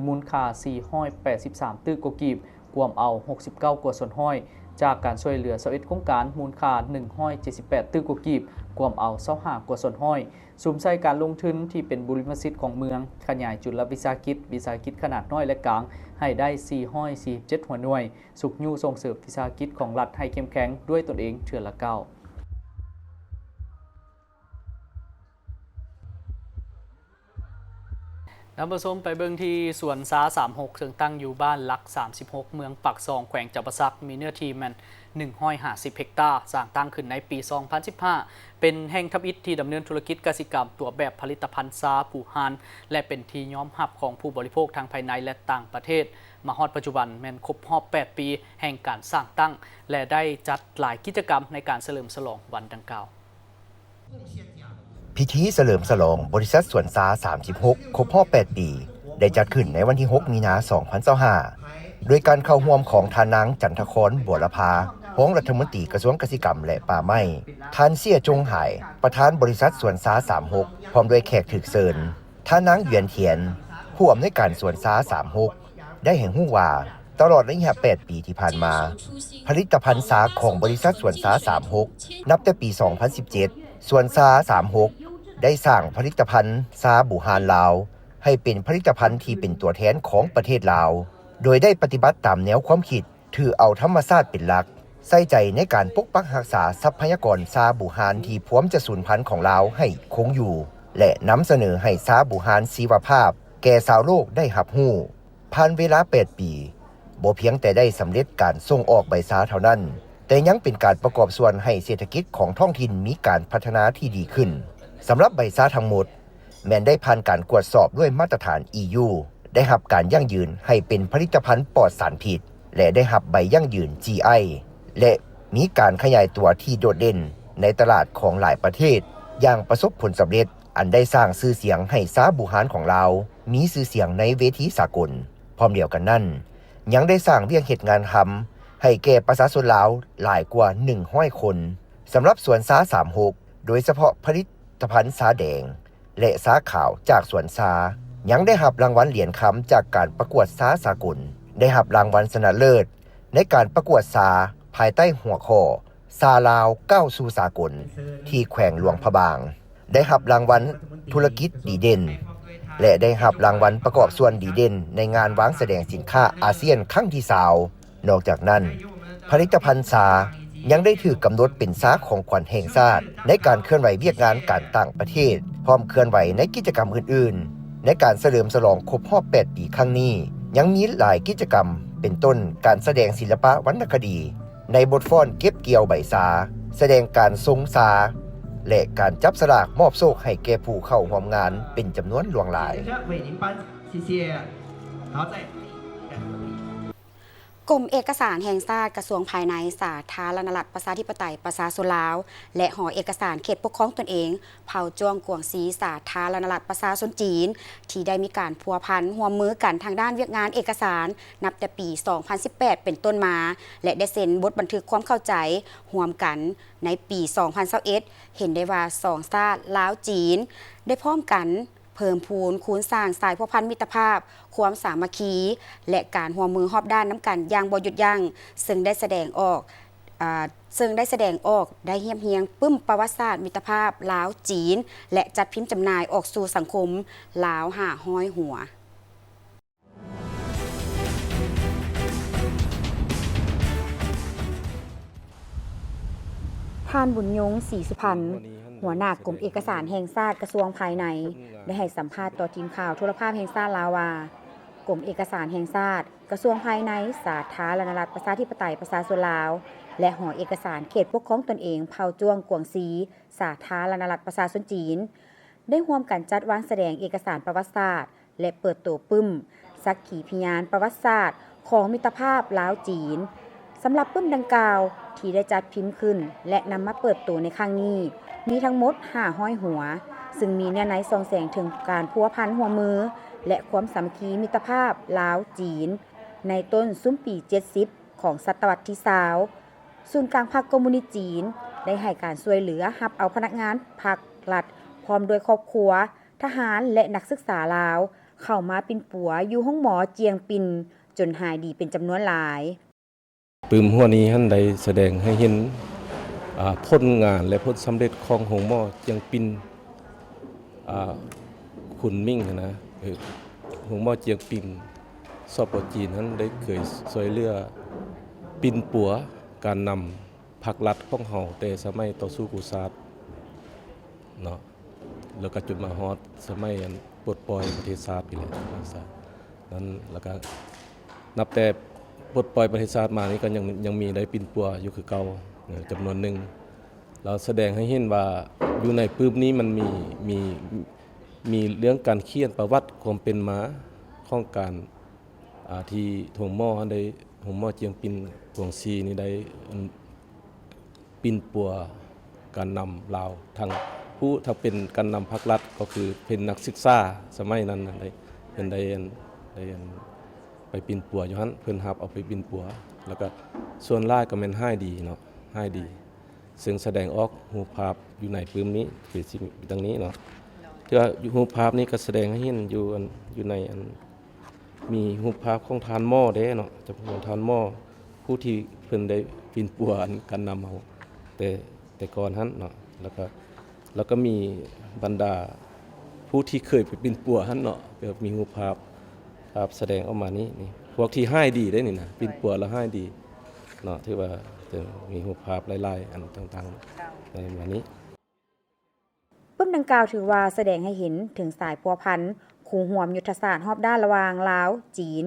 ມູນຄ່າສີ່ຮ້ອຍແປດສິບສາມຕື້ກວ່າກີບ ກວມເອົາຫົກສິບເກົ້າກວ່າສ່ວນຮ້ອຍ ຈາກການຊ່ວຍເຫຼືອຊາວເອັດໂຄງການ ມູນຄ່າໜຶ່ງຮ້ອຍເຈັດສິບແປດຕື້ກວ່າກີບ ກວມເອົາຊາວຫ້າກວ່າສ່ວນຮ້ອຍ ສຸມໃສ່ການລົງທຶນທີ່ເປັນບຸລິມະສິດຂອງເມືອງ, ຂະຫຍາຍຈຸລະວິສາຫະກິດ, ວິສາຫະກິດຂະໜາດນ້ອຍ ແລະ ກາງ ໃຫ້ໄດ້ສີ່ຮ້ອຍສີ່ສິບເຈັດຫົວໜ່ວຍ, ຊຸກຍູ້ສົ່ງເສີມວິສາຫະກິດຂອງລັດໃຫ້ເຂັ້ມແຂງດ້ວຍຕົນເອງເທື່ອລະກ້າວ. ທ່ານຜູ້ຊົມໄປເບິ່ງທີ່ສວນຊາສາມຫົກ ເຊິ່ງຕັ້ງຢູ່ບ້ານຫຼັກສາມສິບຫົກ ເມືອງປາກຊ່ອງ ແຂວງຈຳປາສັກ ມີເນື້ອທີ່ແມ່ນໜຶ່ງຮ້ອຍຫ້າສິບເຮັກຕາ, ສ້າງຕັ້ງຂຶ້ນໃນປີສອງພັນສິບຫ້າ ເປັນແຫ່ງທຳອິດທີ່ດຳເນີນທຸລະກິດກະສິກຳຕົວແບບຜະລິດຕະພັນຊາບູຮານ ແລະ ເປັນທີ່ຍອມຮັບຂອງຜູ້ບໍລິໂພກທັງພາຍໃນ ແລະ ຕ່າງປະເທດ. ມາຮອດປັດຈຸບັນແມ່ນຄົບຮອບແປດປີແຫ່ງການສ້າງຕັ້ງ ແລະ ໄດ້ຈັດຫຼາຍກິດຈະກຳໃນການສະເຫຼີມສະຫຼອງວັນດັ່ງກ່າວ. ພິທີສະເຫຼີມສະຫຼອງບໍລິສັດສວນຊາສາມສິບຫົກ ຄົບຮອບແປດປີ ໄດ້ຈັດຂຶ້ນໃນວັນທີຫົກ ມີນາ ສອງພັນຊາວຫ້າ ໂດຍການເຂົ້າຮ່ວມຂອງທ່ານນາງ ຈັນທະຄອນ ບົວລະພາ ຮອງລັດຖະມົນຕີກະຊວງກະສິກຳ ແລະ ປ່າໄມ້, ທ່ານ ເຊຍ ຈົງຫາຍ ປະທານບໍລິສັດສວນຊາສາມຫົກ ພ້ອມດ້ວຍແຂກຖືກເຊີນ, ທ່ານນາງ ຫຍວນ ທຽນ ຜູ້ອຳນວຍການສວນຊາສາມຫົກ ໄດ້ໃຫ້ຮູ້ວ່າ ຕະຫຼອດໄລຍະແປດປີທີ່ຜ່ານມາ, ຜະລິດຕະພັນຊາຂອງບໍລິສັດສວນຊາສາມຫົກ ນັບແຕ່ປີສອງພັນສິບເຈັດ ສວນຊາສາມຫົກ ໄດ້ສ້າງຜະລິດຕະພັນຊາບູຮານລາວ ໃຫ້ເປັນຜະລິດຕະພັນທີ່ເປັນຕົວແທນຂອງປະເທດລາວ, ໂດຍໄດ້ປະຕິບັດຕາມແນວຄວາມຄິດ ຖືເອົາທຳມະຊາດເປັນຫຼັກ, ໃສ່ໃຈໃນການປົກປັກຮັກສາຊັບພະຍາກອນຊາບູຮານທີ່ພວມຈະສູນພັນຂອງລາວໃຫ້ຄົງຢູ່ ແລະ ນຳສະເໜີໃຫ້ຊາບູຮານຊີວະພາບແກ່ຊາວໂລກໄດ້ຮັບຮູ້. ຜ່ານເວລາແປດປີ, ບໍ່ພຽງແຕ່ໄດ້ສຳເລັດການສົ່ງອອກໃບຊາເທົ່ານັ້ນ, ແຕ່ຍັງເປັນການປະກອບສ່ວນໃຫ້ເສດຖະກິດຂອງທ້ອງຖິ່ນມີການພັດທະນາທີ່ດີຂຶ້ນ. ສຳລັບໃບຊາທັງໝົດ, ແມ່ນໄດ້ຜ່ານການກວດສອບດ້ວຍມາດຕະຖານ ອີ ຢູ, ໄດ້ຮັບການຢັ້ງຢືນໃຫ້ເປັນຜະລິດຕະພັນປອດສານພິດ ແລະ ໄດ້ຮັບໃບຢັ້ງຢືນ ຈີ ໄອ ແລະ ມີການຂະຫຍາຍຕົວທີ່ໂດດເດັ່ນໃນຕະຫຼາດຂອງຫຼາຍປະເທດຢ່າງປະສົບຜົນສຳເລັດ, ອັນໄດ້ສ້າງຊື່ສຽງໃຫ້ຊາບູຮານຂອງລາວມີຊື່ສຽງໃນເວທີສາກົນ. ພ້ອມດຽວກັນນັ້ນ, ຍັງໄດ້ສ້າງວຽກເຮັດງານທຳໃຫ້ແກ່ປະຊາຊົນລາວຫຼາຍກວ່າໜຶ່ງຮ້ອຍຄົນ. ສຳລັບສວນຊາສາມຫົກ ໂດຍສະເພາະຜະລິດຕະພັນຊາແດງ ແລະ ຊາຂາວຈາກສວນຊາ ຍັງໄດ້ຮັບລາງວັນຫຼຽນຄຳຈາກການປະກວດຊາສາກົນ, ໄດ້ຮັບລາງວັນຊະນະເລີດໃນການປະກວດຊາພາຍໃຕ້ຫົວຂໍ້ ຊາລາວກ້າວສູ່ສາກົນ ທີ່ແຂວງຫຼວງພະບາງ, ໄດ້ຮັບລາງວັນທຸລະກິດດີເດັ່ນ ແລະ ໄດ້ຮັບລາງວັນປະກອບສ່ວນດີເດັ່ນໃນງານວາງສະແດງສິນຄ້າອາຊຽນຄັ້ງທີຊາວ. ນອກຈາກນັ້ນ, ຜະລິດຕະພັນຊາຍັງໄດ້ຖືກກຳນົດເປັນຊາຂອງຂວັນແຫ່ງຊາດໃນການເຄື່ອນໄຫວວຽກງານການຕ່າງປະເທດ, ພ້ອມເຄື່ອນໄຫວໃນກິດຈະກຳອື່ນໆ. ໃນການສະເຫຼີມສະຫຼອງຄົບຮອບແປດປີຄັ້ງນີ້, ຍັງມີຫຼາຍກິດຈະກຳ ເປັນຕົ້ນ ການສະແດງສິລະປະວັນນະຄະດີ ໃນບົດຟ້ອນເກັບກ່ຽວໃບຊາ, ສະແດງການຊົງຊາ ແລະ ການຈັບສະຫຼາກມອບໂຊກໃຫ້ແກ່ຜູ້ເຂົ້າຮ່ວມງານເປັນຈຳນວນຫຼວງຫຼາຍ. 谢谢。好，再。ກົມເອກະສານແຫ່ງຊາດ ກະຊວງພາຍໃນ ສາທາລະນະລັດ ປະຊາທິປະໄຕ ປະຊາຊົນລາວ ແລະ ຫໍເອກະສານເຂດປົກຄອງຕົນເອງ ເຜົ່າຈ້ວງກວາງຊີ ສາທາລະນະລັດ ປະຊາຊົນຈີນ ທີ່ໄດ້ມີການພົວພັນຮ່ວມມືກັນທາງດ້ານວຽກງານເອກະສານ ນັບແຕ່ປີສອງພັນສິບແປດເປັນຕົ້ນມາ ແລະ ໄດ້ເຊັນບົດບັນທຶກຄວາມເຂົ້າໃຈຮ່ວມກັນໃນປີສອງພັນຊາວເອັດ ເຫັນໄດ້ວ່າສອງຊາດລາວ-ຈີນ ໄດ້ພ້ອມກັນ ເພີ່ມພູນຄູນສ້າງສາຍພົວພັນມິດຕະພາບ, ຄວາມສາມັກຄີ ແລະ ການຮ່ວມມືຮອບດ້ານນຳກັນຢ່າງບໍ່ຢຸດຢັ້ງ, ເຊິ່ງໄດ້ສະແດງອອກ, ເຊິ່ງໄດ້ສະແດງອອກ, ໄດ້ຮຽບຮຽງປຶ້ມປະຫວັດສາດມິດຕະພາບລາວ-ຈີນ ແລະ ຈັດພິມຈຳໜ່າຍອອກສູ່ສັງຄົມລາວຫ້າຮ້ອຍຫົວ. ທ່ານ ບຸນຍົງ ສີສຸພັນ ຫົວໜ້າກົມເອກະສານແຫ່ງຊາດ ກະຊວງພາຍໃນ ໄດ້ໃຫ້ສຳພາດຕໍ່ທີມຂ່າວໂທລະພາບແຫ່ງຊາດລາວວ່າ ກົມເອກະສານແຫ່ງຊາດ ກະຊວງພາຍໃນ ສາທາລະນະລັດ ປະຊາທິປະໄຕ ປະຊາຊົນລາວ ແລະ ຫໍເອກະສານເຂດປົກຄອງຕົນເອງ ເຜົ່າຈ້ວງກວາງຊີ ສາທາລະນະລັດ ປະຊາຊົນຈີນ ໄດ້ຮ່ວມກັນຈັດວາງສະແດງເອກະສານປະຫວັດສາດ ແລະ ເປີດໂຕປຶ້ມສັກຂີພະຍານປະຫວັດສາດຂອງມິດຕະພາບລາວ-ຈີນ. ສຳລັບປຶ້ມດັ່ງກ່າວທີ່ໄດ້ຈັດພິມຂຶ້ນ ແລະ ນຳມາເປີດໂຕໃນຄັ້ງນີ້ ມີທັງໝົດຫ້າຮ້ອຍຫົວ, ຊຶ່ງມີເນື້ອໃນສ່ອງແສງເຖິງການພົວພັນຮ່ວມມື ແລະ ຄວາມສາມັກຄີມິດຕະພາບລາວ-ຈີນ ໃນຕົ້ນຊຸມປີເຈັດສິບ ຂອງສະຕະວັດທີຊາວ. ສູນກາງພັກຄອມມູນິດຈີນ ໄດ້ໃຫ້ການຊ່ວຍເຫຼືອຮັບເອົາພະນັກງານພັກລັດ ພ້ອມດ້ວຍຄອບຄົວ, ທະຫານ ແລະ ນັກສຶກສາລາວ ເຂົ້າມາປິ່ນປົວຢູ່ໂຮງໝໍຈຽງປິນ ຈົນຫາຍດີເປັນຈຳນວນຫຼາຍ. ປຶ້ມຫົວນີ້ຫັ້ນໄດ້ສະແດງໃຫ້ເຫັນ ອາ ຜົນງານ ແລະ ຜົນສຳເລັດຂອງໂຮງໝໍຈຽງປິນ ອາ ຄຸນມິງຫັ້ນນະ ເອີ ໂຮງໝໍຈຽງປິງ ສປ ຈີນຫັ້ນໄດ້ເຄີຍຊ່ວຍເຫຼືອປິ່ນປົວການນຳພັກລັດຂອງເຮົາ ແຕ່ສະໄໝຕໍ່ສູ້ກູ້ຊາດເນາະ ແລ້ວກໍຈົນມາຮອດສະໄໝອັນປົດປ່ອຍປະເທດຊາດນີ້ແຫຼະ ນັ້ນ ແລ້ວກໍນັບແຕ່ປົດປ່ອຍປະເທດຊາດມານີ້ກໍຍັງ ຍັງມີໄດ້ປິ່ນປົວຢູ່ຄືເກົ່າ ເອີ ຈຳນວນໜຶ່ງ. ລາວສະແດງໃຫ້ເຫັນວ່າຢູ່ໃນປຶ້ມນີ້ມັນມີ ມີ ມີເລື່ອງການຂຽນປະຫວັດຄວາມເປັນມາຂອງການ ອາ ທີ່ໂຮງໝໍຫັ້ນໄດ້ ໂຮງໝໍຈຽງປິນກວາງຊີນີ້ໄດ້ ອັນ ປິ່ນປົວການນຳລາວ ທັງຜູ້ ທັງເປັນການນຳພັກລັດ ກໍຄືເປັນນັກສຶກສາສະໄໝນັ້ນນະ ໄດ້ ເພິ່ນໄດ້ ອັນ ໄດ້ ອັນ ໄປປິ່ນປົວຢູ່ຫັ້ນ ເພິ່ນຮັບເອົາໄປປິ່ນປົວ ແລ້ວກໍສ່ວນຫຼາຍກໍແມ່ນຫາຍດີເນາະ ຫາຍດີ. ເຊິ່ງສະແດງອອກຮູບພາບຢູ່ໃນປຶ້ມນີ້ ຄືຊິມີດັ່ງນີ້ເນາະ ຖືວ່າຮູບພາບນີ້ກໍສະແດງໃຫ້ເຫັນຢູ່ ອັນ ຢູ່ໃນ ອັນ ມີຮູບພາບຂອງທ່ານໝໍເດ້ເນາະ ຈຳພວກທ່ານໝໍ ຜູ້ທີ່ເພິ່ນໄດ້ປິ່ນປົວ ອັນ ການນຳເຮົາ ແຕ່ ແຕ່ກ່ອນຫັ້ນເນາະ ແລ້ວກໍ ແລ້ວກໍມີບັນດາຜູ້ທີ່ເຄີຍໄປປິ່ນປົວຫັ້ນເນາະ ກໍມີຮູບພາບ ພາບສະແດງອອກມານີ້ ນີ້ ພວກທີ່ຫາຍດີເດ້ນີ້ນະ ປິ່ນປົວແລ້ວຫາຍດີເນາະ ຖືວ່າຈະມີຮູບພາບຫຼາຍໆ ອັນຕ່າງໆ ໃນມານີ້. ປຶ້ມດັ່ງກ່າວຖືວ່າສະແດງໃຫ້ເຫັນເຖິງສາຍພົວພັນຄູ່ຮ່ວມຍຸດທະສາດຮອບດ້ານລະຫວ່າງລາວ-ຈີນ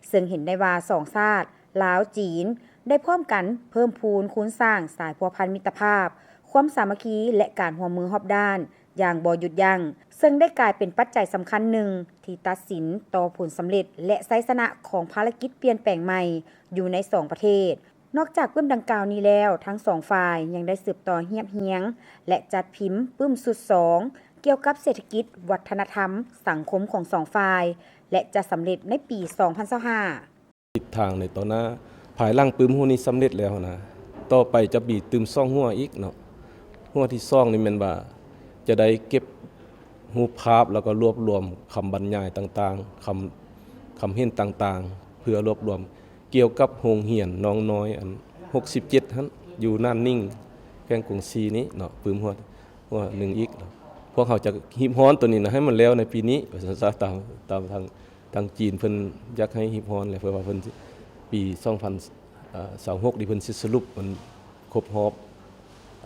ເຊິ່ງເຫັນໄດ້ວ່າສອງຊາດ ລາວ-ຈີນ ໄດ້ພ້ອມກັນເພີ່ມພູນຄູນສ້າງສາຍພົວພັນມິດຕະພາບ, ຄວາມສາມັກຄີ ແລະ ການຮ່ວມມືຮອບດ້ານຢ່າງບໍ່ຢຸດຢັ້ງ, ເຊິ່ງໄດ້ກາຍເປັນປັດໄຈສຳຄັນໜຶ່ງທີ່ຕັດສິນຕໍ່ຜົນສຳເລັດ ແລະ ໄຊຊະນະຂອງພາລະກິດປ່ຽນແປງໃໝ່ຢູ່ໃນສອງປະເທດ. ນອກຈາກປຶ້ມດັ່ງກ່າວນີ້ແລ້ວ, ທັງສອງຝ່າຍຍັງໄດ້ສືບຕໍ່ຮຽບຮຽງ ແລະ ຈັດພິມປຶ້ມຊຸດສອງ ກ່ຽວກັບເສດຖະກິດ, ວັດທະນະທຳ, ສັງຄົມຂອງສອງຝ່າຍ ແລະ ຈະສຳເລັດໃນປີສອງພັນຊາວຫ້າ. ທິດທາງໃນຕໍ່ໜ້າ ພາຍຫຼັງປຶ້ມຫົວນີ້ສຳເລັດແລ້ວນະ, ຕໍ່ໄປຈະມີຕື່ມສອງຫົວອີກເນາະ. ຫົວທີສອງນີ້ແມ່ນວ່າຈະໄດ້ເກັບຮູບພາບ ແລ້ວກໍລວບລວມຄຳບັນຍາຍຕ່າງໆ, ຄຳ ຄຳເຫັນຕ່າງໆ ເພື່ອລວບລວມ ກ່ຽວກັບໂຮງຮຽນນ້ອງນ້ອຍອັນຫົກສິບເຈັດຫັ້ນ ຢູ່ໜານໜິງ ແຂວງກວາງຊີນີ້ເນາະ ປຶ້ມຫົວ ຫົວໜຶ່ງອີກເນາະ. ພວກເຮົາຈະຮີບຮ້ອນໂຕນີ້ນະ ໃຫ້ມັນແລ້ວໃນປີນີ້ ວ່າຊັ້ນຊະ. ຕາມ ຕາມທາງ ທາງຈີນເພິ່ນຢາກໃຫ້ຮີບຮ້ອນແຫຼະ ເພາະວ່າເພິ່ນ ປີສອງພັນຊາວຫົກນີ້ ເພິ່ນຊິສະຫຼຸບມັນຄົບຮອບ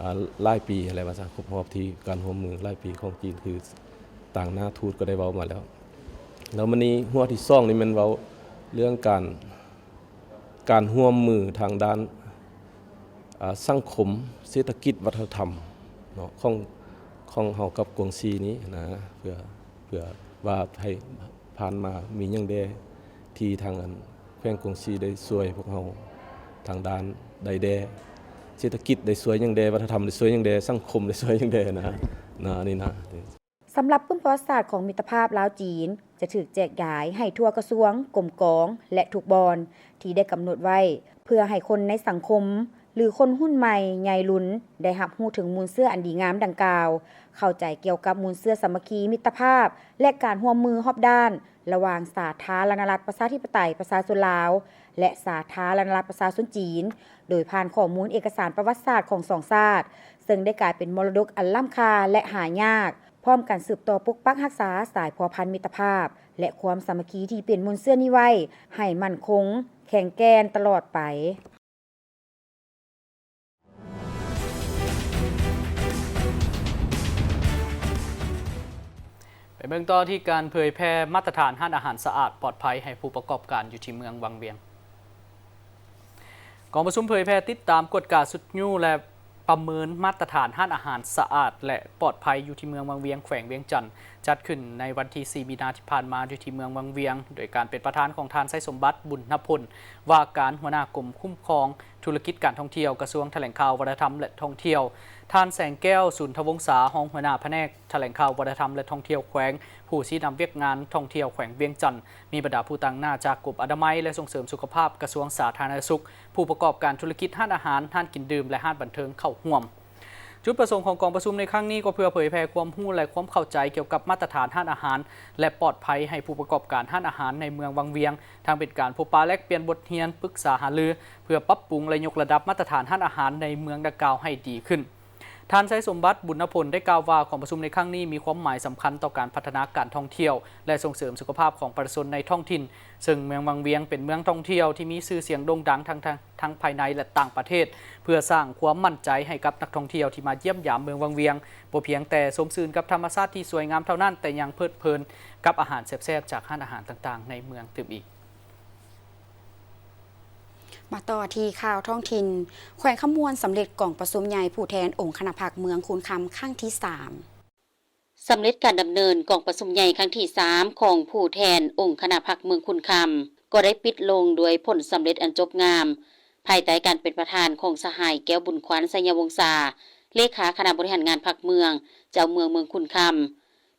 ອາ ຫຼາຍປີຫັ້ນແຫຼະ ວ່າຊັ້ນ ຄົບຮອບທີ່ການຮ່ວມມືຫຼາຍປີຂອງຈີນ ຄືຕາງໜ້າທູດກໍໄດ້ເວົ້າມາແລ້ວ. ແລ້ວມື້ນີ້ຫົວທີສອງນີ້ແມ່ນເວົ້າເລື່ອງການ ການຮ່ວມມືທາງດ້ານ ອາ ສັງຄົມ, ເສດຖະກິດ, ວັດທະນະທຳເນາະ ຂອງ ຂອງເຮົາກັບກວາງຊີນີ້ນະ ເພື່ອ ເພື່ອວ່າໃຫ້ຜ່ານມາມີຫຍັງແດ່ທີ່ທາງອັນ ແຂວງກວາງຊີໄດ້ຊ່ວຍພວກເຮົາທາງດ້ານໃດແດ່ ເສດຖະກິດໄດ້ຊ່ວຍຫຍັງແດ່ ວັດທະນະທຳໄດ້ຊ່ວຍຫຍັງແດ່ ສັງຄົມໄດ້ຊ່ວຍຫຍັງແດ່ນະ ນະ ອັນນີ້ນະ. ສຳລັບປຶ້ມປະຫວັດສາດຂອງມິດຕະພາບລາວ-ຈີນ ຈະຖືກແຈກຢາຍໃຫ້ທົ່ວກະຊວງ, ກົມກອງ ແລະ ທຸກບ່ອນທີ່ໄດ້ກຳນົດໄວ້ ເພື່ອໃຫ້ຄົນໃນສັງຄົມ ຫຼື ຄົນຮຸ່ນໃໝ່ໃຫຍ່ລຸນ ໄດ້ຮັບຮູ້ເຖິງມູນເຊື້ອອັນດີງາມດັ່ງກ່າວ, ເຂົ້າໃຈກ່ຽວກັບມູນເຊື້ອສາມັກຄີ, ມິດຕະພາບ ແລະ ການຮ່ວມມືຮອບດ້ານ ລະຫວ່າງສາທາລະນະລັດ ປະຊາທິປະໄຕ ປະຊາຊົນລາວ ແລະ ສາທາລະນະລັດ ປະຊາຊົນຈີນ, ໂດຍຜ່ານຂໍ້ມູນເອກະສານປະຫວັດສາດຂອງສອງຊາດ, ເຊິ່ງໄດ້ກາຍເປັນມໍລະດົກອັນລ້ຳຄ່າ ແລະ ຫາຍາກ, ພ້ອມກັນສືບຕໍ່ປົກປັກຮັກສາສາຍພົວພັນມິດຕະພາບ ແລະ ຄວາມສາມັກຄີທີ່ເປັນມູນເຊື້ອນີ້ໄວ້ໃຫ້ໝັ້ນຄົງ, ແຂງແກ່ນຕະຫຼອດໄປ. ໄປເບິ່ງຕໍ່ທີ່ການເຜີຍແຜ່ມາດຕະຖານຮ້ານອາຫານສະອາດປອດໄພໃຫ້ຜູ້ປະກອບການຢູ່ທີ່ເມືອງວັງວຽງ. ກອງປະຊຸມເຜີຍແຜ່ຕິດຕາມກວດກາຊຸກຍູ້ ແລະ ປະເມີນມາດຕະຖານຮ້ານອາຫານສະອາດ ແລະ ປອດໄພຢູ່ທີ່ເມືອງວັງວຽງ ແຂວງວຽງຈັນ ຈັດຂຶ້ນໃນວັນທີສີ່ ມີນາທີ່ຜ່ານມາ ຢູ່ທີ່ເມືອງວັງວຽງ ໂດຍການເປັນປະທານຂອງທ່ານ ໄຊສົມບັດ ບຸນນະພົນ ວ່າການຫົວໜ້າກົມຄຸ້ມຄອງທຸລະກິດການທ່ອງທ່ຽວ ກະຊວງຖະແຫຼງຂ່າວ ວັດທະນະທຳ ແລະ ທ່ອງທ່ຽວ, ທ່ານ ແສງແກ້ວ ສູນທະວົງສາ ຮອງຫົວໜ້າພະແນກຖະແຫຼງຂ່າວ ວັດທະນະທຳ ແລະ ທ່ອງທ່ຽວແຂວງ, ຜູ້ຊີ້ນຳວຽກງານທ່ອງທ່ຽວແຂວງວຽງຈັນ, ມີບັນດາຜູ້ຕາງໜ້າຈາກກົມອະນາໄມ ແລະ ສົ່ງເສີມສຸຂະພາບ ກະຊວງສາທາລະນະສຸກ, ຜູ້ປະກອບການທຸລະກິດຮ້ານອາຫານ, ຮ້ານກິນດື່ມ ແລະ ຮ້ານບັນເທີງເຂົ້າຮ່ວມ. ຈຸດປະສົງຂອງກອງປະຊຸມໃນຄັ້ງນີ້ກໍເພື່ອເຜີຍແຜ່ຄວາມຮູ້ ແລະ ຄວາມເຂົ້າໃຈກ່ຽວກັບມາດຕະຖານຮ້ານອາຫານ ແລະ ປອດໄພໃຫ້ຜູ້ປະກອບການຮ້ານອາຫານໃນເມືອງວັງວຽງ, ທັງເປັນການພົບປະແລກປ່ຽນບົດຮຽນ, ປຶກສາຫາລື ເພື່ອປັບປຸງ ແລະ ຍົກລະດັບມາດຕະຖານຮ້ານອາຫານໃນເມືອງດັ່ງກ່າວໃຫ້ດີຂຶ້ນ. ທ່ານ ໄຊສົມບັດ ບຸນນະພົນ ໄດ້ກ່າວວ່າ ກອງປະຊຸມໃນຄັ້ງນີ້ມີຄວາມໝາຍສຳຄັນຕໍ່ການພັດທະນາການທ່ອງທ່ຽວ ແລະ ສົ່ງເສີມສຸຂະພາບຂອງປະຊາຊົນໃນທ້ອງຖິ່ນ, ເຊິ່ງເມືອງວັງວຽງເປັນເມືອງທ່ອງທ່ຽວທີ່ມີຊື່ສຽງໂດ່ງດັງທັງ ທັງ ທັງພາຍໃນ ແລະ ຕ່າງປະເທດ, ເພື່ອສ້າງຄວາມໝັ້ນໃຈໃຫ້ກັບນັກທ່ອງທ່ຽວທີ່ມາຢ້ຽມຢາມເມືອງວັງວຽງ, ບໍ່ພຽງແຕ່ຊົມຊື່ນກັບທຳມະຊາດທີ່ສວຍງາມເທົ່ານັ້ນ, ແຕ່ຍັງເພີດເພີນກັບອາຫານແຊບໆຈາກຮ້ານອາຫານຕ່າງໆໃນເມືອງຕື່ມອີກ. ມາຕໍ່ທີ່ຂ່າວທ້ອງຖິ່ນ. ແຂວງຄຳມ່ວນສຳເລັດກອງປະຊຸມໃຫຍ່ຜູ້ແທນອົງຄະນະພັກເມືອງຄູນຄຳຄັ້ງທີສາມ. ສຳເລັດການດຳເນີນກອງປະຊຸມໃຫຍ່ຄັ້ງທີສາມຂອງຜູ້ແທນອົງຄະນະພັກເມືອງຄູນຄຳ ກໍໄດ້ປິດລົງດ້ວຍຜົນສຳເລັດອັນຈົບງາມ, ພາຍໃຕ້ການເປັນປະທານຂອງສະຫາຍ ແກ້ວບຸນຂວັນ ໄຊຍະວົງສາ ເລຂາຄະນະບໍລິຫານງານພັກເມືອງ, ເຈົ້າເມືອງເມືອງຄູນຄຳ.